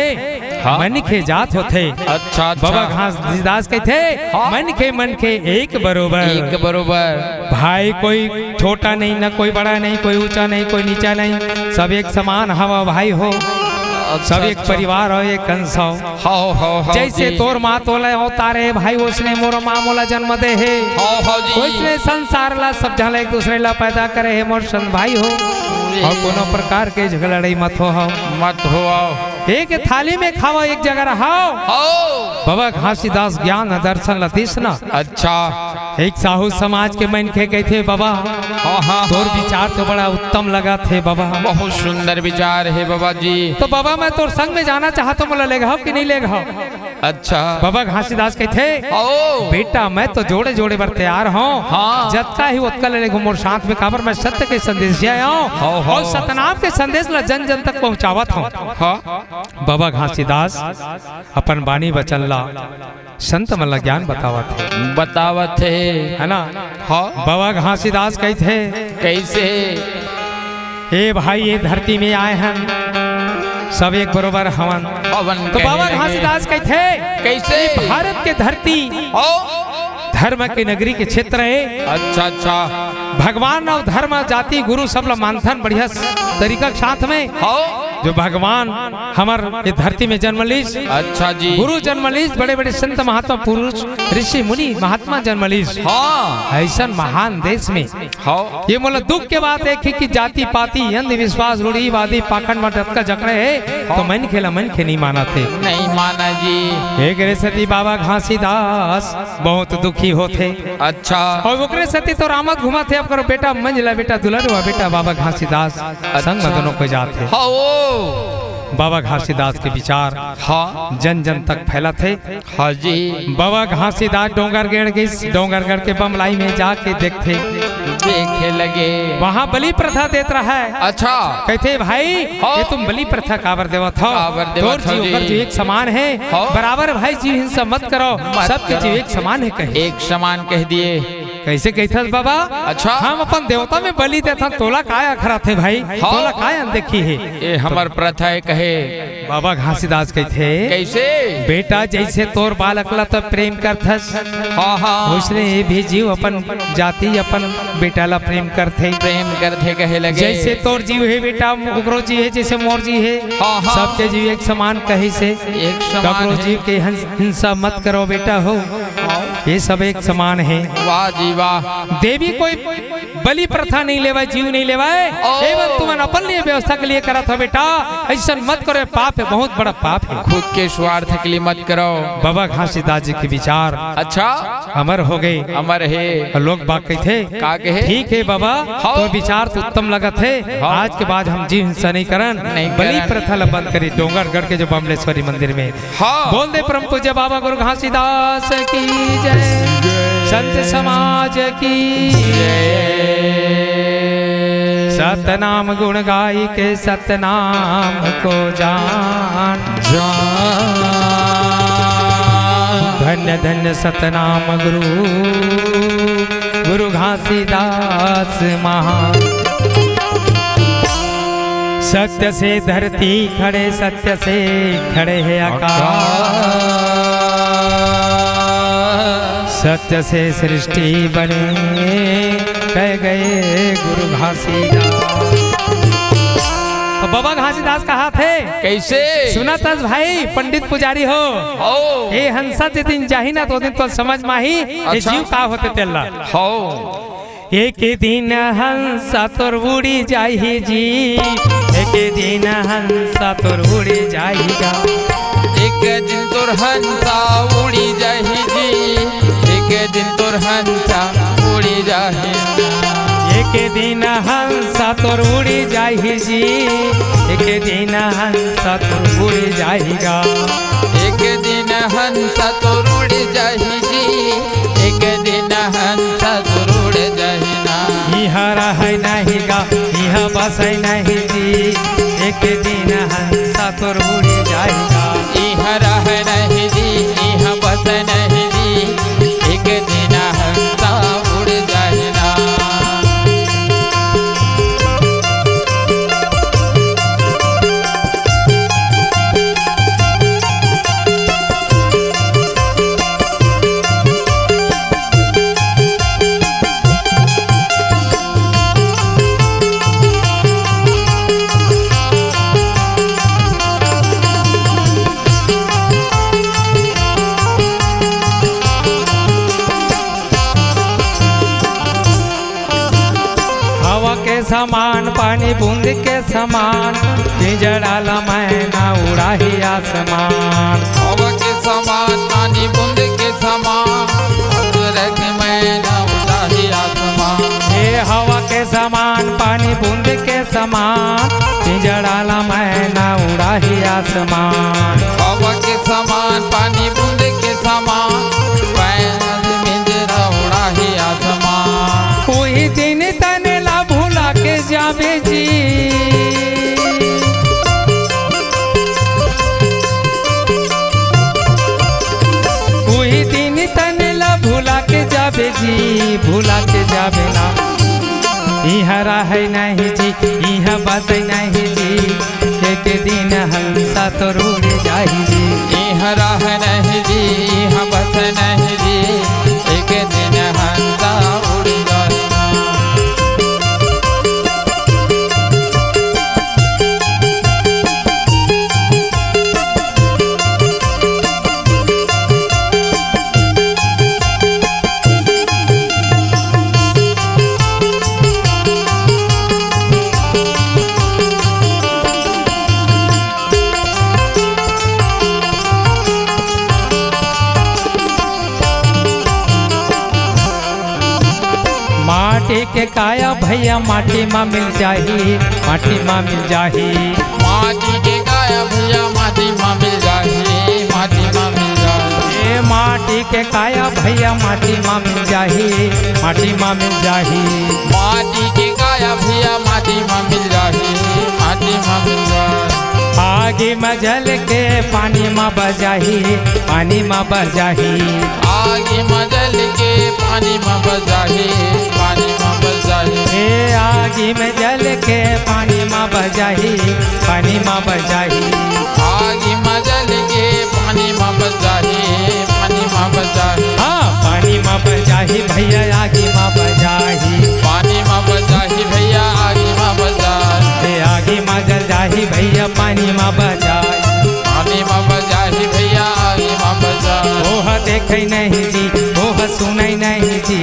हाँ। मनखे जात होथे। अच्छा, अच्छा। बाबा घासीदास कहिथे, हाँ। मनखे, मनखे एक बरोबर। एक बरोबर। भाई कोई छोटा नहीं, ना कोई बड़ा नहीं, कोई ऊंचा नहीं, कोई नीचा नहीं, सब एक समान हवा भाई हो। अच्छा, सब एक अच्छा। परिवार हो, एक अंश हो। हव, हव, हव जैसे जी। तोर माँ तोला अवतारे भाई, ओसने मोर माँ मोला जन्म दे हे। हव, हव जी। ओसने संसार ला सब झन ला एक दूसरे ला पैदा करे हे मोर संत भाई हो। जी। अउ कोनो प्रकार के झगड़ा लड़ाई मत हो हव। मत हो हव। एक थाली में खावा, एक जगह रहाव। हव। बाबा घासीदास ज्ञान दर्शन ला दिस ना। अच्छा। एक साहू समाज के मनखे कहिथे, "बाबा, हाँ, हाँ, तोर हाँ। विचार तो बड़ा उत्तम लगत हे बाबा।" बहुत सुंदर विचार हे बाबा जी। तो बाबा, मैं तोर संग में जाना चाहत हों, मोला लेगहव कि नहीं लेगहव? अच्छा। बाबा घासीदास कहिथे, ओ। "बेटा, मैं तो जोड़े जोड़े बर तैयार हों। हाँ। जतका ही ओतका ले लेगहू मोर साथ में, काबर मैं सत्य के संदेश आय हों। हाँ, हाँ। अउ सतनाम के संदेश ला जन जन तक पहुँचावत हों।" हाँ। बाबा घासीदास अपन बानी वचन ला संत मन ला ज्ञान बतावत हे। बतावत हे। है ना? हाँ। बाबा घासीदास कहिथे, कैसे? "ए भाई, ए धरती में आए हन, सब एक बरोबर हवन।" हवन तो कहे बाबा लगे। घासीदास कहिथे, कैसे? "ए भारत के धरती, ओ। धर्म के नगरी के क्षेत्र हे। अच्छा, अच्छा। भगवान अउ धर्म, जाति, गुरु सब ला मानथन बढ़िया तरीका के साथ में।" हाँ। जो भगवान हमर ये धरती में जन्म लीस। अच्छा जी। गुरु जन्म लीस, बड़े-बड़े संत महात्मा पुरुष, ऋषि मुनि, महात्मा जन्म लीस। हाँ। अइसन महान देश में। हाँ। ये मोला दुख के बात एक हे कि जाति-पाति, अंधविश्वास, रूढ़िवादी, पाखंड में डटका जकड़े हे, तो हाँ। मनखे ला मनखे नहीं मानत हे। नहीं माना जी। एक रे सेती बाबा घासीदास बहुत दुखी होथे। अच्छा। अउ ओकरे सेती तो रामत घुमत हे, अब करो बेटा, मंझला बेटा, दुलरुआ बेटा, बाबा घासीदास अच्छा। संग में दोनों कोई जात हे। हाँ, ओ। बाबा घासीदास के विचार हाँ। जन जन तक फैलत हे। हाँ जी। बाबा घासीदास डोंगरगढ़ गिस, डोंगरगढ़ के बमलाई में जाके देखथे। देखे लगे। वहाँ बलि प्रथा देत रहा हे। अच्छा। कहिथे, "भाई, हाँ। ये तुम बलि प्रथा काबर देवत हव? काबर देवत हव तोर जी? जीव ओकर जीव एक समान हे। हाँ। बराबर भाई जीव हिंसा मत करो। मत सबके करो। जीव एक समान हे," कहे। एक समान कह दिए। कइसे कहिथस बाबा? अच्छा। हम अपन देवता में बलि देथन, तोला काय अखराथे भाई? हाँ। तोला काय अनदेखी हे? ए हमर प्रथा हे कहे। बाबा घासीदास कहिथे, कइसे? बेटा, जइसे तोर बालक ला त प्रेम करथस, हाँ, हाँ। ओइसने ये भी जीव अपन जाति, अपन बेटा ला प्रेम करथे। प्रेम करथे कहे लगे। जइसे तोर जीव हे बेटा, ओकरो जीव हे, जइसे मोर जीव हे। हाँ, हाँ। सबके जीव एक समान कहिसे। एक समान ककरो हे। जीव के हंस-, हिंसा मत करो बेटा हो। हाँ। ये सब एक समान हे। वाह जी वाह। देवी कोई बलि प्रथा नइ लेवय, जीव नइ लेवय। ओ। एमन तुमन अपन लिए व्यवस्था के लिए करत हो बेटा, अइसन मत करो, पाप हे, बहुत बड़ा पाप हे। खुद के स्वार्थ के लिए मत करो। बाबा घासीदास जी के विचार अच्छा। अमर हो गे। अमर हे। अउ लोग बाग कहिथे, का कहे? ठीक हे बाबा, हाँ। तोर विचार तो उत्तम लगत हे। हाँ। आज के बाद हम जीव हिंसा नइ करन, नइ बलि करन। प्रथा ल बंद करी। डोंगरगढ़ के जो बमलेश्वरी मंदिर में हाँ। बोल दे परम पूज्य बाबा गुरु घासीदास की जय, संत समाज की जय। सतनाम गुण गाई के सतनाम को जान, जान। धन्य धन्य सतनाम गुरु, गुरु घासीदास महान। सत्य से धरती खड़े, सत्य से खड़े हे आकाश। सत्य से सृष्टि बने, कह गए गुरु घासीदास। त बाबा घासीदास कहाथे, कइसे? सुनत हस भाई पंडित पुजारी हो, हो। ए हंसा जे दिन जाही ना, तो दिन तो समझ म आही, ए अच्छा। जीव का होथे तेला। हो। एक दिन हंसा तोर उड़ी जाही जी, एक दिन हंसा तोर उड़ी जाही गा। एक दिन तोर हंसा उड़ी जाही जी, एक दिन तोर हंसा उड़ी जाही। एक दिन हंसा तोर उड़ी जाही जी, एक दिन हंसा तोर उड़ी जाही गा। एक दिन हंसा तोर उड़ी जाही जी, एक दिन हंसा तोर उड़ी जाही ना। इहाँ रहय नहीं गा, इहाँ बसय नहीं जी, एक दिन हंसा तोर उड़ी जाही गा। इहाँ रहय नहीं जी, इहाँ बसय नहीं जी, एक दिन हंसा उड़ी जाही ना। हवा के समान, पानी बूंद के समान, पिंजड़ा ला मैना उड़ाही आसमान। हवा के समान, पानी बूंद के समान, अजरक मैना उड़ाही आसमान। हे हवा के समान, पानी बूंद के समान, पिंजड़ा ला मैना उड़ाही आसमान। हवा के समान, पानी बूंद के समान, मैना पिंजड़ा उड़ाही आसमान। उही दिन तन ला भुला के जाबे जी। उही दिन तन ला भुला के जाबे जी, भुला के जाबे ना। इहाँ रहय नहीं जी, इहाँ बसय नहीं जी, एक दिन हंसा तोर उड़ी जाही जी। इहाँ रहय नहीं जी, इहाँ बसय नहीं जी, एक दिन हंसा उड़ी जाही ना। माटी के काया भैया माटी मा मिल जाही, माटी मा मिल जाही। माटी के काया भैया माटी मा मिल जाही, माटी मा मिल जाही। ए माटी के काया भैया माटी मा मिल जाही, माटी मा मिल जाही। माटी के काया भैया माटी मा मिल जाही, माटी मा मिल जाही। आगी म जल के पानी म बजाही, पानी म बजाही। आगी म जल के पानी म बजाही, पानी म बजाही। ए आगी म जल के पानी म बजाही, पानी म बजाही। आगी म जल के पानी म बजाही, पानी म बजाही। हाँ, पानी म बजाही भैया, आगी म बजाही। पानी म बजाही भैया, आगी म बजाही। ए आगी म जल जाही भैया, पानी म बजाही। पानी म बजाही भैया, आगी म बजाही। ओह देखै नहीं जी, ओह सुनै नहीं जी,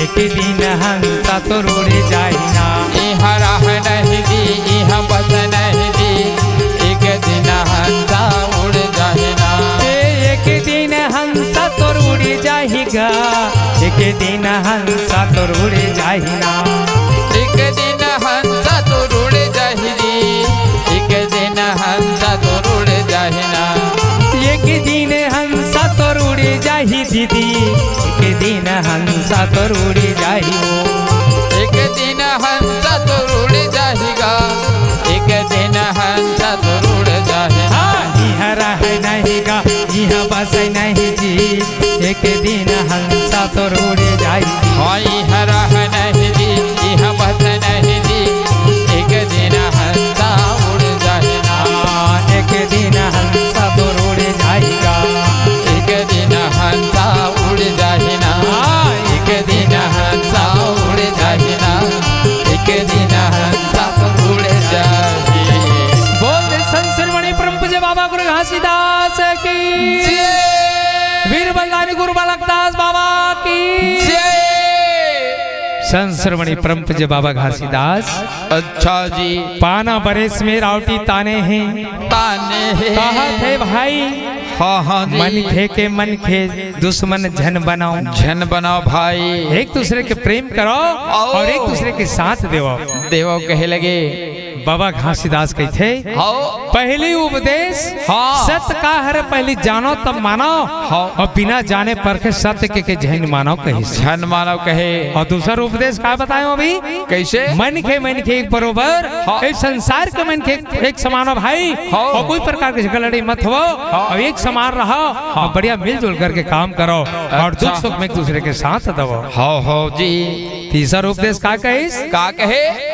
एक दिन हंसा तोर उड़ जाही ना। इहाँ रह नहीं दी, इहाँ बस नहीं दी, एक दिन हंसा उड़ जाही ना। ए, एक दिन हंसा तोर उड़ जाही गा, एक दिन हंसा तोर उड़ जाही ना। एक दिन हंसा तोर उड़ जाही दी, एक दिन हंसा तोर उड़ जाही ना। एक दिन हंसा तोर उड़ जाही दीदी, एक दिन हंसा तोर उड़ जाही। एक दिन हंसा तोर उड़ जाही गा, एक दिन हंसा तोर उड़ जाही ना। हाँ, इहाँ रहै नहीं गा, इहाँ बसै नहीं जी, एक दिन हंसा तोर उड़ जाही। हाँ, इहाँ रहै नहीं जी, इहाँ बसै नहीं जी, एक दिन हंसा उड़ जाही ना। हाँ, एक दिन हंसा तोर उड़ जाही गा। एक दिन हंसा उड़ जाही ना। हाँ, एक दिन हंसा उड़ जाही ना। एक दिन हंसा उड़ जाही। बोल दे संत शिरोमणि परम पूज्य बाबा गुरु घासीदास की। जय। वीर बलिदानी गुरु बालकदास बाबा की। जय। संत शिरोमणि परम पूज्य बाबा घासीदास। अच्छा जी। पाना बरेस में रावटी ताने हे। ताने हे। कहत हे भाई, हाँ, हाँ जी। मनखे के मनखे दुश्मन झन बनाओ। झन बनाओ भाई। एक दूसरे के प्रेम करो आओ। और एक दूसरे के साथ देवो। देवो कहे लगे। बाबा घासीदास कहिथे, हाँ। पहली उपदेश, हाँ। सत्य का हरे पहली जानो तब मानो, हाँ। और बिना जाने परखे सत्य के, के झन मानो कहिस। झन मानो कहे। और दूसर उपदेश का बतायो अभी? कैसे? मनखे मनखे एक बरोबर, हाँ। एक संसार के मनखे एक, एक समानो भाई, हाँ। और कोई प्रकार के झगड़ा लड़ाई मत हो, हाँ। और एक समान रहो, हाँ। और बढ़िया मिलजुल करके काम करो, और अच्छा। दुख सुख में एक दूसरे के साथ दबो। हाँ, हाँ जी। तीसर उपदेश का कहिस? का कहे?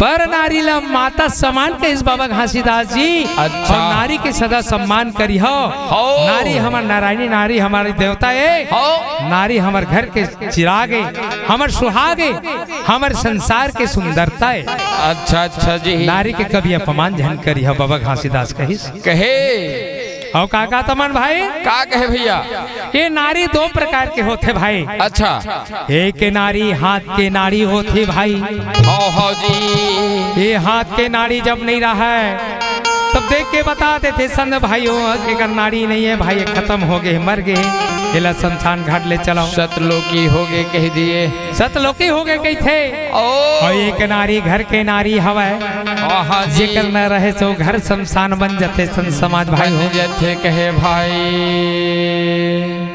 पर नारी ला माता समान कहिस बाबा घासीदास जी। अच्छा। और नारी के सदा सम्मान करिहो। हो। नारी हमर नारायणी, नारी हमर देवता ए। हो। नारी हमर घर के चिराग ए, हमर सुहाग ए, हमर संसार के सुंदरता ए। अच्छा, अच्छा जी। नारी के कभी अपमान झन करिहो, बाबा घासीदास कहिस। कहे। अउ का का तमन भाई? का कहे भैया? ये नारी दो प्रकार के होथे भाई। अच्छा। एक नारी हाथ के नारी होथे भाई। हो, हो जी। ये हाथ के नारी जब नहीं रहा है, तब देख के बता देथे संत भाई हो, एकर नारी नहीं है भाई, ये खत्म हो गए, मर गए, एला शमशान घाट ले चलाओ। सतलोकी हो गए कह दिए। सतलोकी हो गए कहिथे। ओ। और एक नारी घर के नारी हवय, हाँ, हाँ जी। जेकर न रहे सो घर शमशान बन जथे संत समाज भाई हो। बन जथे कहे भाई।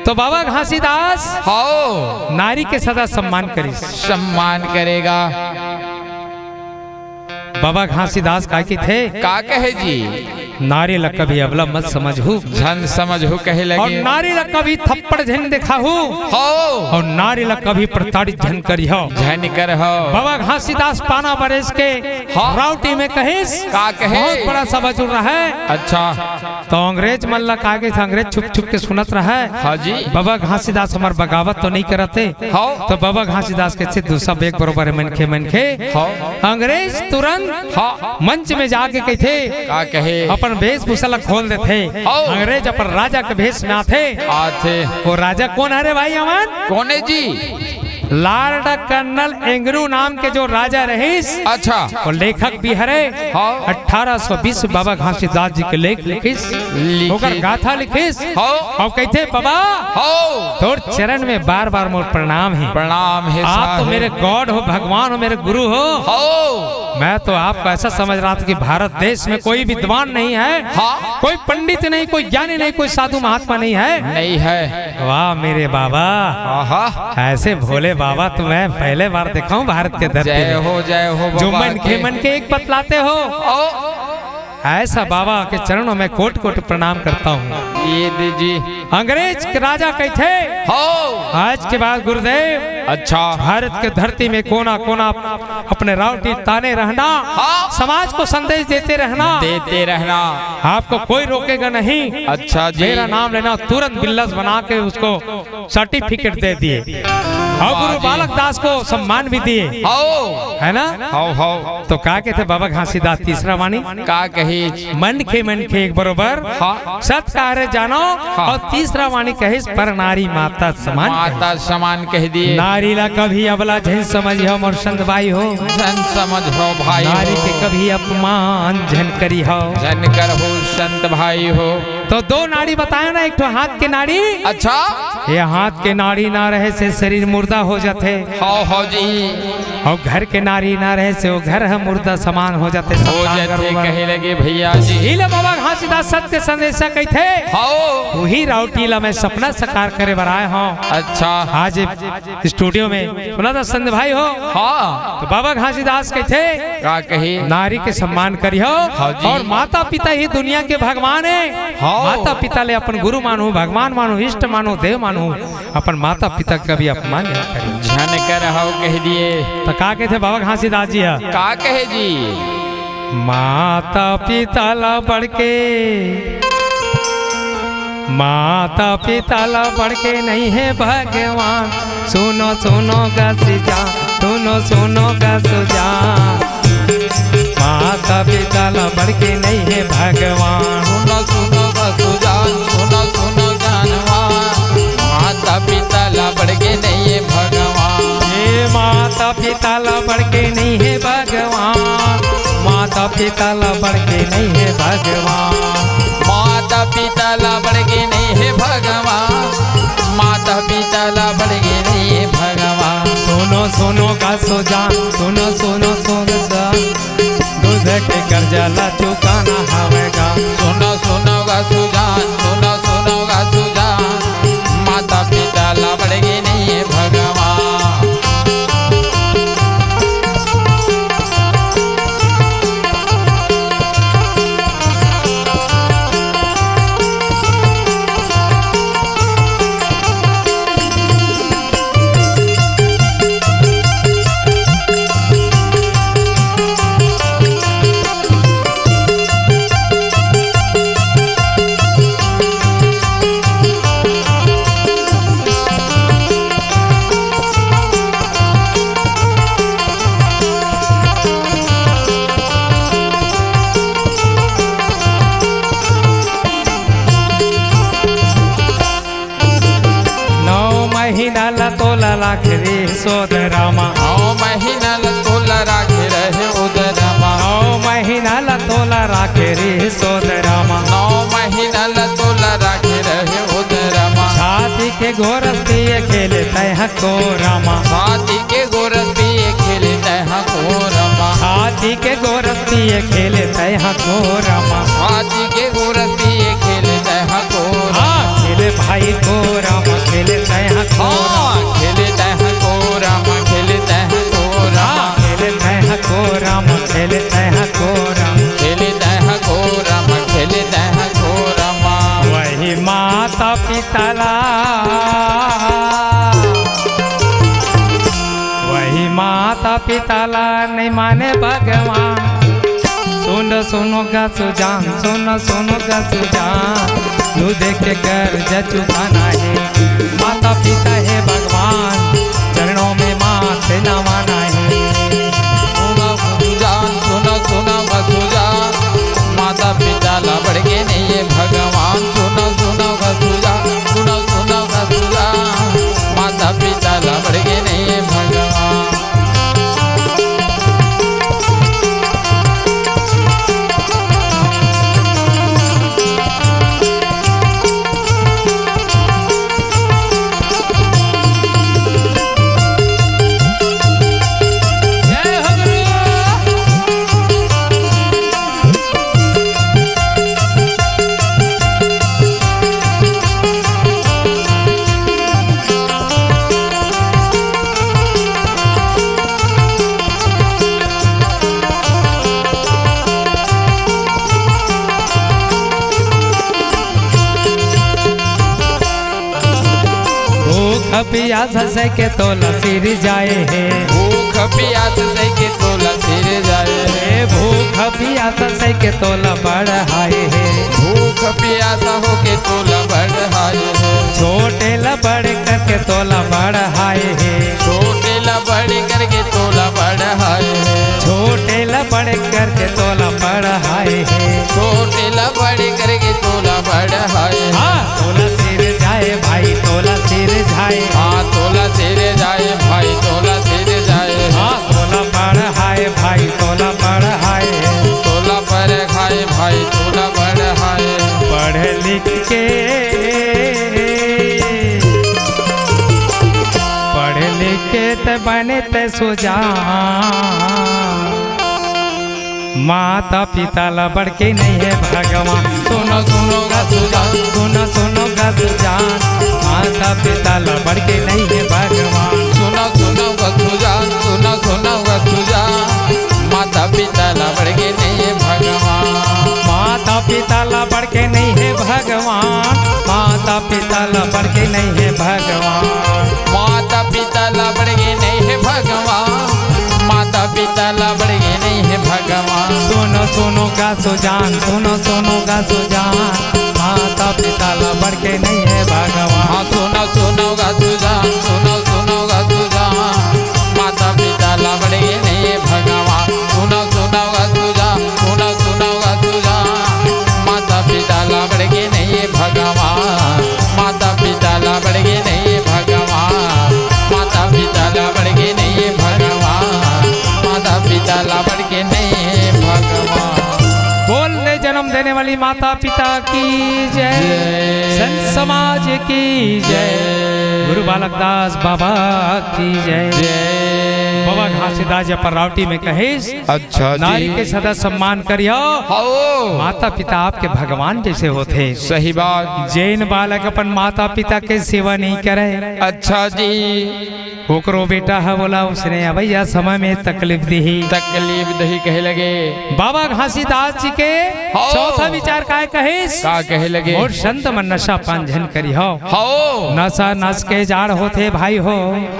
तो बाबा घासीदास हो। नारी के सदा सम्मान करिस। सम्मान करेगा। बाबा घासीदास का कहिथे? का कहे जी? नारी ला कभी अबला मत समझहू। झन समझहू कहे लगे। और नारी ला कभी थप्पड़ झन देखाहू। हो। और नारी ला कभी प्रताड़ित झन करिहो। झन करहो। बाबा घासीदास पाना बरेस के हाँ। राउटी में कहिस। का कहे? बहुत बड़ा सभा जुड़ रहा है। अच्छा। तो अंग्रेज मन ला का कहिस, अंग्रेज छुप छुप के सुनत रहा है। हाँ जी। बाबा घासीदास हमर बगावत तो नहीं करत हे। हाँ। तो बाबा घासीदास कहिथे दूसर एक बरोबर है मनखे मनखे। हाँ। अंग्रेज तुरंत हाँ। मंच में जाके कहिथे, का कहे? अपन वेशभूषा ला खोल देथे। हाँ। अंग्रेज अपन राजा के भेष में आथे। आथे। वो राजा कोन हरे भाई हमन? कोने जी? लॉर्ड कर्नल एंग्रू नाम के जो राजा रहिस, अच्छा। वो लेखक भी हरे। हाँ। अठारह सौ बीस बाबा घासीदास जी के लेख लिखिस, लिखिस। ओकर गाथा लिखिस। हाँ। अउ कहिथे, "बाबा, हाँ। तोर चरण में बार-बार मोर प्रणाम हे। प्रणाम हे आप तो साहेब। मेरे गॉड हो, भगवान हो, मेरे गुरु हो। हाँ। मैं तो आपको ऐसा समझ रहा था कि भारत देश में कोई विद्वान नहीं है, हाँ। कोई पंडित नहीं, कोई ज्ञानी नहीं, कोई साधु महात्मा नहीं है।" नहीं है। वाह मेरे बाबा, आहा। ऐसे भोले बाबा तो मैं पहले बार देखा हूँ भारत के धरती जय में। हो, जय हो जो बाबा मन के के। मन के एक बतलाते हो। ओ। ऐसा बाबा के चरणों में कोट कोट प्रणाम करता हूँ। ये दे जी। अंग्रेज के राजा कहिथे, हो। आज के बाद गुरुदेव, अच्छा। भारत के धरती में कोना कोना अपने रावटी ताने रहना, हाँ। समाज को संदेश देते रहना, देते रहना। आपको कोई रोकेगा नहीं। अच्छा जी। मेरा नाम लेना, तुरंत बिल्लस बना के उसको सर्टिफिकेट दे दिए और गुरु बालक दास को सम्मान भी दिए, हो। है ना? हो, हो। तो का कहिथे बाबा घासीदास तीसरा वाणी? का कही? मनखे मनखे एक बरोबर, हाँ। सत कार्य जानो, हाँ। और तीसरा वाणी कहिस पर नारी माता समान कहिस। माता समान कहि दिए। नारी ला कभी अबला झन समझिहो मोर संत भाई हो। झन समझिहो भाई हो। नारी के कभी अपमान झन करिहो। झन करहु संत भाई हो। तो दो नाड़ी बताए ना, एक ठो हाथ के नाड़ी। अच्छा। ये हाथ के नाड़ी ना रहे से शरीर मुर्दा हो जाथे। हाँ, हाँ जी। और घर के नाड़ी ना रहे से वो घर ह मुर्दा समान हो जाथे, हो शमशान जाथे, घरोवर। कहे लगे भैया जी। इही ले बाबा घासीदास सत्य संदेशा कहिथे। हाँ। उही रावटी ला मैं सपना साकार करे बर आए हूँ। अच्छा। आज स्टूडियो में सुना था संत भाई हो। हाँ। तो बाबा घासीदास कहिथे, का कही? नारी के सम्मान करिहो। हाँ जी। और माता पिता ही दुनिया के भगवान हे। हाँ। माता पिता ले अपन गुरु मानहू, भगवान मानहू, इष्ट मानहू, देव मानहू, अपन माता पिता के कभी अपमान नहीं करी। झन करहु कहि दिए। तो का कहिथे बाबा घासीदास जी ह? का कहे जी? माता पिता ला बढ़ के, माता पिता ला बढ़ के नहीं हे भगवान। सुनो सुनो गा सुजान, सुनो सुनो गा सुजान। माता पिता ला बढ़ के नहीं हे भगवान। सुनो सुनो गा सुजान, सुनो सुनो जानवा। माता पिता ला बढ़ के नहीं हे भगवान। ए माता पिता ला बढ़ के नहीं हे भगवान। माता पिता ला बढ़ के नहीं हे भगवान। माता पिता ला बढ़ के नहीं हे भगवान। माता पिता ला बढ़ के नहीं हे भगवान। सुनो सुनो गा सुजान, सुनो सुनो सुनो सा। दूध के कर्जा ला चुकाना हवे गा। सुनो सुनो गा सुजान, सुनो सुनो गा सुजान। माता पिता ला बढ़ के नहीं हे भगवान। नौ महीना ला तोला राखे रे सोदरामा। नौ महीना ला तोला राखे रहे उदरामा। नौ महीना ला तोला राखे रे सोदरामा। नौ महीना ला तोला राखे रहे उदरामा। छाती के गोरस पिए खेले तैहा कोरामा। छाती के गोरस पिए खेले तैहा कोरामा। छाती के गोरस पिए खेले तैहा कोरामा। छाती के गोरस पिए खेले तैहा कोरामा। हाँ, खेले भाई कोरामा, खेले तैहा कोरामा। हाँ, खेले तैहा कोरामा, खेले तैहा कोरामा। हाँ, खेले तैहा कोरामा, खेले तैहा कोरामा। खेले तैहा कोरामा, खेले तैहा कोरामा। वही माता पिता ला, वही माता पिता ला नहीं माने भगवान। सुनो सुनो गा सुजान, सुनो सुनो गा सुजान। दूध के कर्जा चुकाना हे, माता पिता हे भगवान, चरणों में माथे नवाना हे। सुनो सुजान, सुनो सुनो गा सुजान। माता पिता ला बढ़ के नहीं हे भगवान। सुनो सुनो गा सुजान, सुनो सुनो गा सुजान। माता पिता ला बढ़ के नहीं हे भगवान। पियास सह के तोला सिरजाए हे। भूख पियास सह के तोला सिरजाए हे। भूख पियास सह के तोला बढ़ाए हे। भूख पियास होके तोला बढ़ाए हे। छोटे ला बड़े करके तोला बढ़ाए हे। छोटे ला बड़े करके तोला बढ़ाए हे। छोटे ला बड़े करके तोला बढ़ाए हे। छोटे ला बड़े करके तोला बढ़ाए हे। हाँ, तोला सिरजाए भाई, तोला सिरजाए। हाँ, तोला सिरजाए भाई, तोला सिरजाए। हाँ, तोला बढ़ाए भाई, तोला बढ़ाए। तोला बढ़ाए भाई, तोला बढ़ाए। पढ़ लिख के, पढ़ लिख के त बने त सुजान। माता पिता ला बढ़ के नहीं हे भगवान। सुनो सुनो गा सुजान, सुनो सुनो गा सुजान। माता पिता ला बढ़ के नहीं हे भगवान। सुनो सुनो गा सुजान, सुनो सुनो गा सुजान। माता पिता ला बढ़ के नहीं हे भगवान। माता पिता ला बढ़ के नहीं हे भगवान। माता पिता ला बढ़ के नहीं हे भगवान। माता पिता ला बढ़ के नहीं हे भगवान। माता पिता ला बढ़ के नहीं हे भगवान। सुनो सुनो गा सुजान, सुनो सुनो गा सुजान। माता पिता ला बढ़ के नहीं हे भगवान। हाँ, सुनो सुनो गा सुजान, सुनो सुनो गा सुजान। माता पिता ला बढ़ के नहीं हे भगवान। सुनो सुनो गा सुजान, सुनो सुनो गा सुजान। माता पिता ला बढ़ के नहीं हे भगवान। माता पिता ला बढ़ के नहीं हे भगवान। माता पिता ला बढ़ के नहीं हे भगवान। माता पिता ला बढ़ के नहीं हे भगवान। बोल दे जन्म देने वाली माता पिता की जय। जय। संत समाज की जय। जय। गुरु बालक दास बाबा की जय। जय। बाबा घासीदास जी अपन रावटी में कहिस, अच्छा जी। नारी के सदा सम्मान करियो। हौ। माता पिता आपके भगवान जैसे होथे। सही बात। जेन बालक अपन माता पिता के सेवा नहीं करे, अच्छा जी। ओकरो बेटा ह बोला उसने अवैया समय में तकलीफ दिही। तकलीफ दही कहे लगे। बाबा घासीदास जी के हौ। चौथा विचार काय कहिस? का कहे लगे? मोर संत मन नशा पान झन करिहो। हौ। नशा नस के जाड़ होथे भाई हो।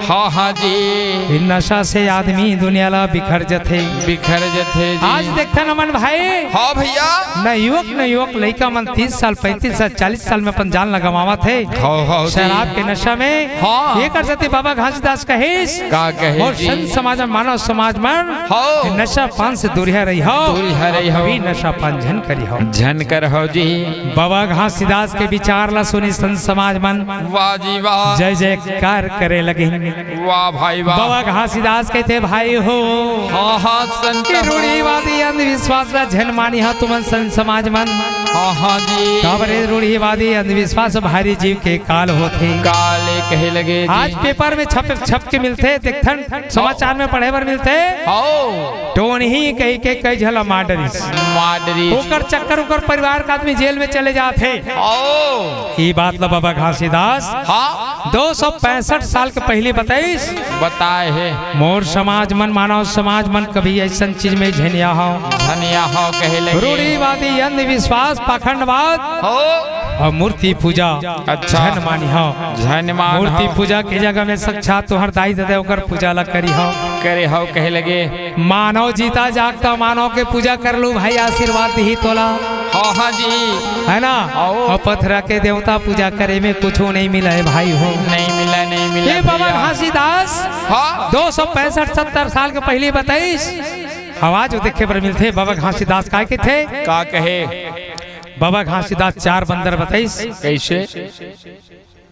हाँ, हाँ जी। इन नशा से आदमी दुनिया ला बिखर जथे। बिखर जथे जी। आज देखथन हमन भाई। हाँ भैया। न युवक न युवक लइका मन तीस साल, पैंतीस साल, चालीस साल में अपन जान ला गंवावत हे। हौ, हौ जी। शराब के नशा में। हाँ। एकर सेती बाबा घासीदास कहिस, का कहे मोर जी? संत समाज मन, मानव समाज मन, हौ। नशा पान से दूरिहा रहिहो। दूरिहा रहिहो। कभी नशा पान झन करिहो। झन करहो जी। बाबा घासीदास के विचार ला सुनी संत समाज मन। वाह जी वाह। जय जयकार करे लगिन। वाह भाई वाह। बाबा घासीदास कहिथे भाई हो। हाँ, हाँ, संत कि हो। रूढ़िवादी अंधविश्वास ला झन मानिहा तुमन संत समाज मन। हाँ, हाँ जी। काबर ए रूढ़िवादी अंधविश्वास भारी जीव के काल होथे। काले कहे लगे जी। आज पेपर में छप, छप के मिलथे, देखथन, समाचार में पढ़े बर मिलथे। हौ। टोनही कहि के कई झला मार डरिस। मार डरिस। ओकर चक्कर ओकर परिवार का आदमी जेल में चले जाथे। हौ। ई बात ला बाबा घासीदास हाँ। दो सौ पैंसठ साल के पहिली बताइस। बताए हे। मोर समाज मन, मानव समाज मन कभी अइसन चीज में झनिया हो। झनिया हो कहे लगे। रूढ़िवादी, अंधविश्वास, पाखंडवाद हो। अउ मूर्ति पूजा अच्छा। झन मानिहो। झन मानिहो। मूर्ति पूजा के जगह में साक्षात तोहर दाई ददा ओकर पूजा ला करिहो। करे हो कहे लगे। मानव जीता जागता मानव के पूजा कर लू भाई, आशीर्वाद दिही तोला। हाँ, हाँ जी। है ना? आओ। अउ पथरा के देवता पूजा करे में कुछू नहीं मिला हे भाई हो। नहीं मिला, नहीं मिला ये बाबा भैया। घासीदास हाँ। दो सौ पैंसठ सत्तर साल के पहिली बताइस। आवाज देखे बर मिलथे, बाबा घासीदास काय कथे? का कहे? बाबा घासीदास चार बंदर बताइस। कइसे?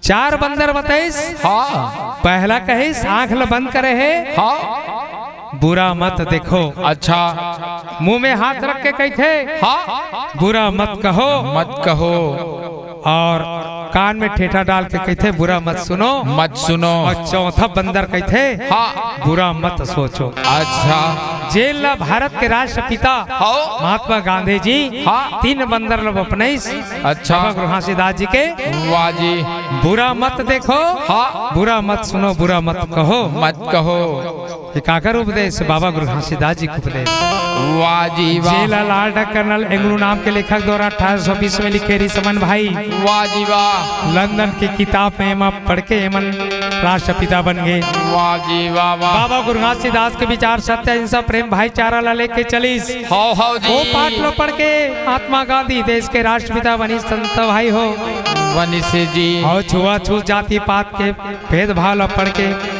चार बंदर बताइस। हाँ। पहला कहिस, आंख ल बंद करे हे। हाँ। बुरा मत देखो। अच्छा। मुंह में हाथ रख के कहिथे। हाँ। बुरा मत कहो। मत कहो। अउ कान में ठेठा डाल के कहिथे, बुरा मत सुनो। मत सुनो। अउ चौथा बंदर कहिथे। हाँ। बुरा मत सोचो। अच्छा। जेन ला भारत के राष्ट्रपिता हाँ। महात्मा गांधी जी हाँ। तीन बंदर ल अपनाइस। अच्छा। बाबा गुरु घासीदास जी के। वाह जी। बुरा मत देखो। हाँ। बुरा मत सुनो, बुरा मत कहो। मत कहो। ये काकर उपदेश? बाबा गुरु घासीदास जी के उपदेश। वाह जी वाह। जेला लॉर्ड कर्नल एंग्लू नाम के लेखक द्वारा अठारह सौ बीस में लिखे रिसमन भाई। वाह जी वाह। लंदन के किताब में एमा पढ़ के एमन राष्ट्रपिता बन गए। वाह जी वाह वाह। बाबा गुरु घासीदास के विचार सत्य, अहिंसा, प्रेम, भाईचारा ला लेके चलिस। हव हव जी। वो पाठ ला पढ़ के महात्मा गांधी देश के राष्ट्रपिता बनिस संत भाई हो। बनिस जी। अउ छुआछूत, जाति पात के भेदभाव ला पढ़ के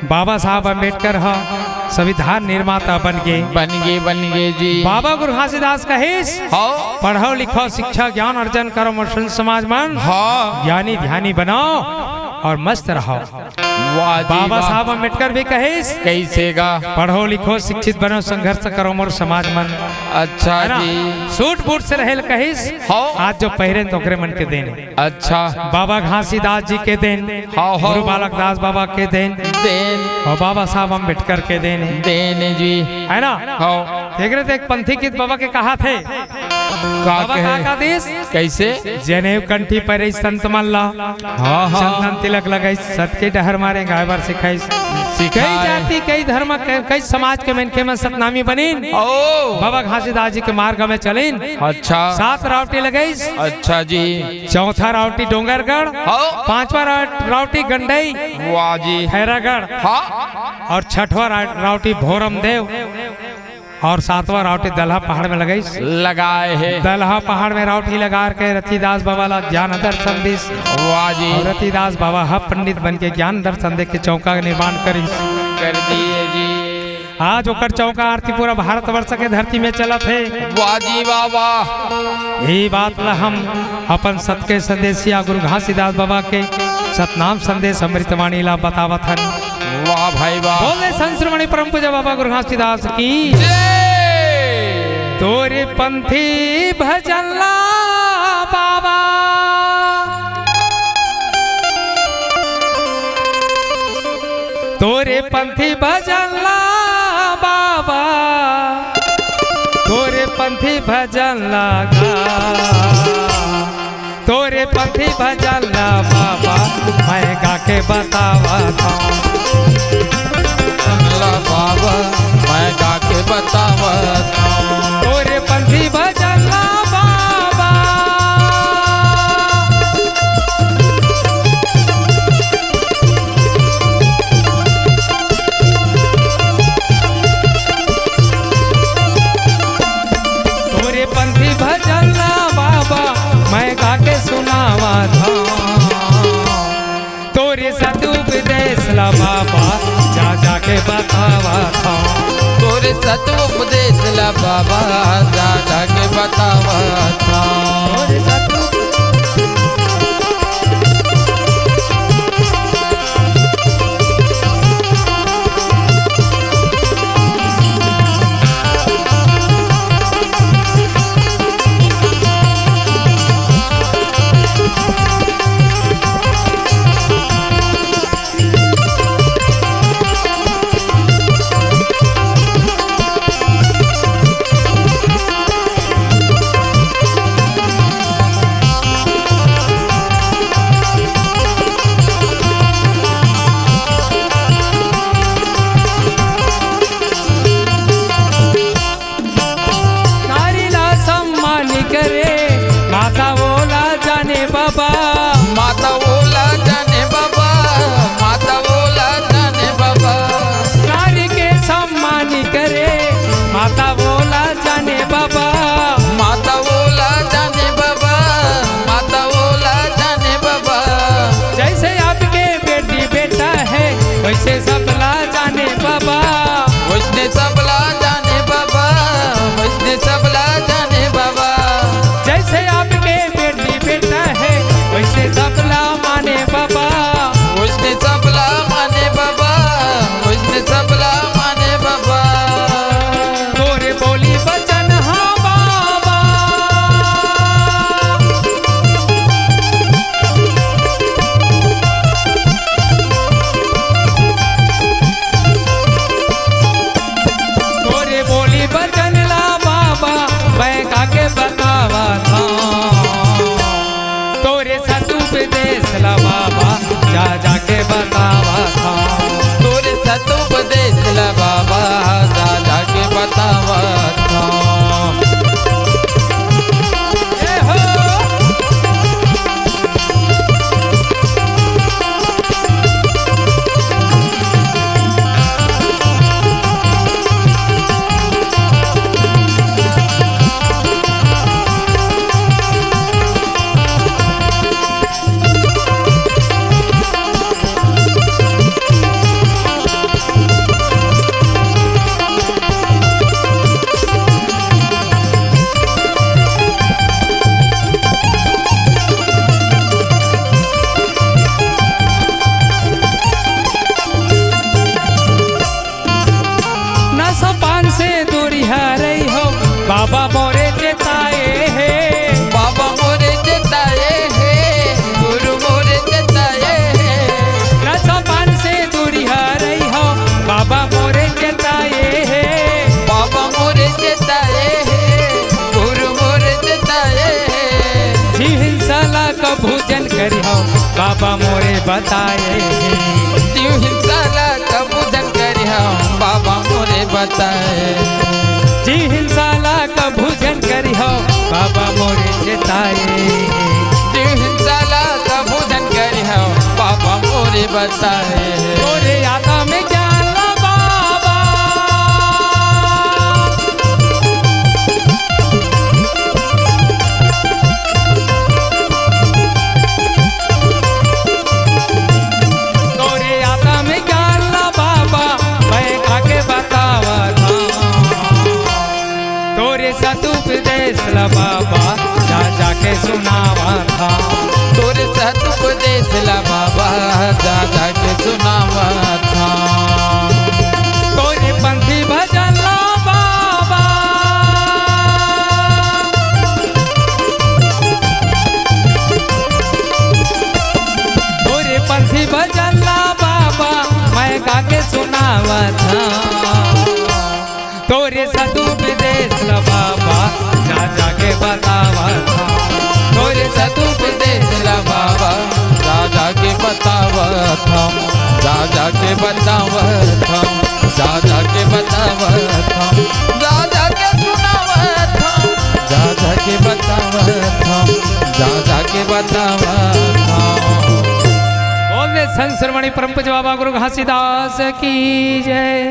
बाबा साहब अम्बेडकर ह संविधान निर्माता बन गे। बन गे, बन गे जी। बाबा गुरु घासीदास कहिस, हव। पढ़व लिखव, शिक्षा ज्ञान अर्जन करव मोर संत समाज मन। हव। ज्ञानी ध्यानी बनव अउ मस्त रहव। वाह जी बाबा वाह। साहब अम्बेडकर भी कहिस, कइसे गा? पढ़व लिखव, शिक्षित बनव, संघर्ष करव मोर समाज मन। अच्छा है ना? जी। सूट बूट से रहेल कहिस, हव। आज जो पहिरेन त ओकरे मन के देन हे। अच्छा। बाबा घासीदास जी के देन, हव, हव। गुरु बालक दास बाबा के देन, देन। अउ बाबा साहब अम्बेडकर के देन हे। देन जी। है ना? हव। देख रहे थे, एक पंथी गीत बाबा के कहाथे। का बाबा कहे? का कहिस? कइसे? जनेऊ कंठी पहिरे संत मन ला। हाँ, हाँ। चंदन तिलक लगाइस, सत के डहर मारे गाय बर सिखाइस। सिखाए। कई जाति, कई धर्म, कई, कई समाज के मनखे मन सतनामी बनिन। ओ। बाबा घासीदास जी के मार्ग में चलिन। अच्छा। सात रावटी लगाइस। अच्छा जी। चौथा रावटी डोंगरगढ़। हाँ। पांचवा रा-, रावटी गंडई। वाह जी। खैरागढ़। हाँ। अउ छठवा रा-, रावटी भोरम देव। अउ सातवां रावटी दलहा पहाड़ में लगाइस। लगाए हे। दलहा पहाड़ में रावटी लगा के रतिदास बाबा ला ज्ञान दर्शन दिस। वाह जी। अउ रतिदास बाबा ह पंडित बन के ज्ञान दर्शन दे के चौका के निर्माण करिस। कर दिए जी। आज ओकर चौका आरती पूरा भारतवर्ष के धरती में चलत हे। वाह जी वाह वाह। ये बात ला हम अपन सत के संदेशिया गुरु घासीदास बाबा के सतनाम संदेश अमृतवाणी ला बतावत हन। वाह भाई वाह। बोले संत शिरोमणि परम पूज्य बाबा गुरु घासीदास की जय। तोरे पंथी भजन ला बाबा, तोरे पंथी भजन ला बाबा, तोरे पंथी भजन ला गा। तोरे पंथी भजन ला बाबा, मैं गा के बतावत हूँ। ला बाबा, मैं गा के बतावत हूँ। तोरे पंथी भजन ला बाबा। तोरे पंथी भजन ला बाबा, मैं गा के सुनावत हूँ। तोरे सत उपदेश ला बाबा, जा जा के बतावत हूँ। तोरे सत उपदेश ला बाबा, जा जा के बतावत हूँ। तोरे सत उप- नारी ला सम्मान करे, माता ओला जाने बाबा। माता ओला जाने बाबा, माता ओला जाने बाबा। नारी के सम्मान करे, माता ओला जाने बाबा। माता ओला जाने बाबा, माता ओला जाने बाबा। जैसे आपके बेटी बेटा है, वैसे सबला जाने बाबा। वैसने सबला जाने बाबा, वैसने सबला जाने बाबा। जैसे आपके बेटी बेटा है, वैसे सबला माने बाबा। वैसने सबला माने बाबा, वैसने सबला माने बाबा। तोरे बोली बचन हाँ बाबा। तोरे बोली बचन ला बाबा, मैं गा के बतावत हूँ। तोरे सत उपदेश ला बाबा, जा जा के बतावत हूँ। तोरे सत उपदेश हव, बाबा मोरे बताए हे। जीव हिंसा ला कभू झन करिहव, बाबा मोरे बताए। जीव हिंसा ला कभू झन करिहव, बाबा मोरे चेताए। जीव हिंसा ला कभू झन करिहव, बाबा मोरे बताए। तोरे याद में ज्ञान ला बाबा। तोरे याद में ज्ञान ला बाबा, मैं काके बतावत हँव। तोरे सतुपदेश ला बाबा, जा जाके सुनावत हँव। तोरे सतुपदेश ला बाबा, जा जाके सुनावत हँव। तोरे पंथी भजन ला बाबा। तोरे पंथी भजन ला बाबा, मैं गाके सुनावत हँव। तोरे सतुपदेश ला बाबा, जा जाके बतावत हँव। तोरे सतुपदेश ला बाबा, जा जाके बतावत हँव। जा जाके बतावत हँव। जा जाके बतावत हँव। जा जाके सुनावत हँव। जा जाके बतावत हँव। जा जाके बतावत हँव। बोल दे संत शिरोमणि परम पूज्य बाबा गुरु घासीदास की जय।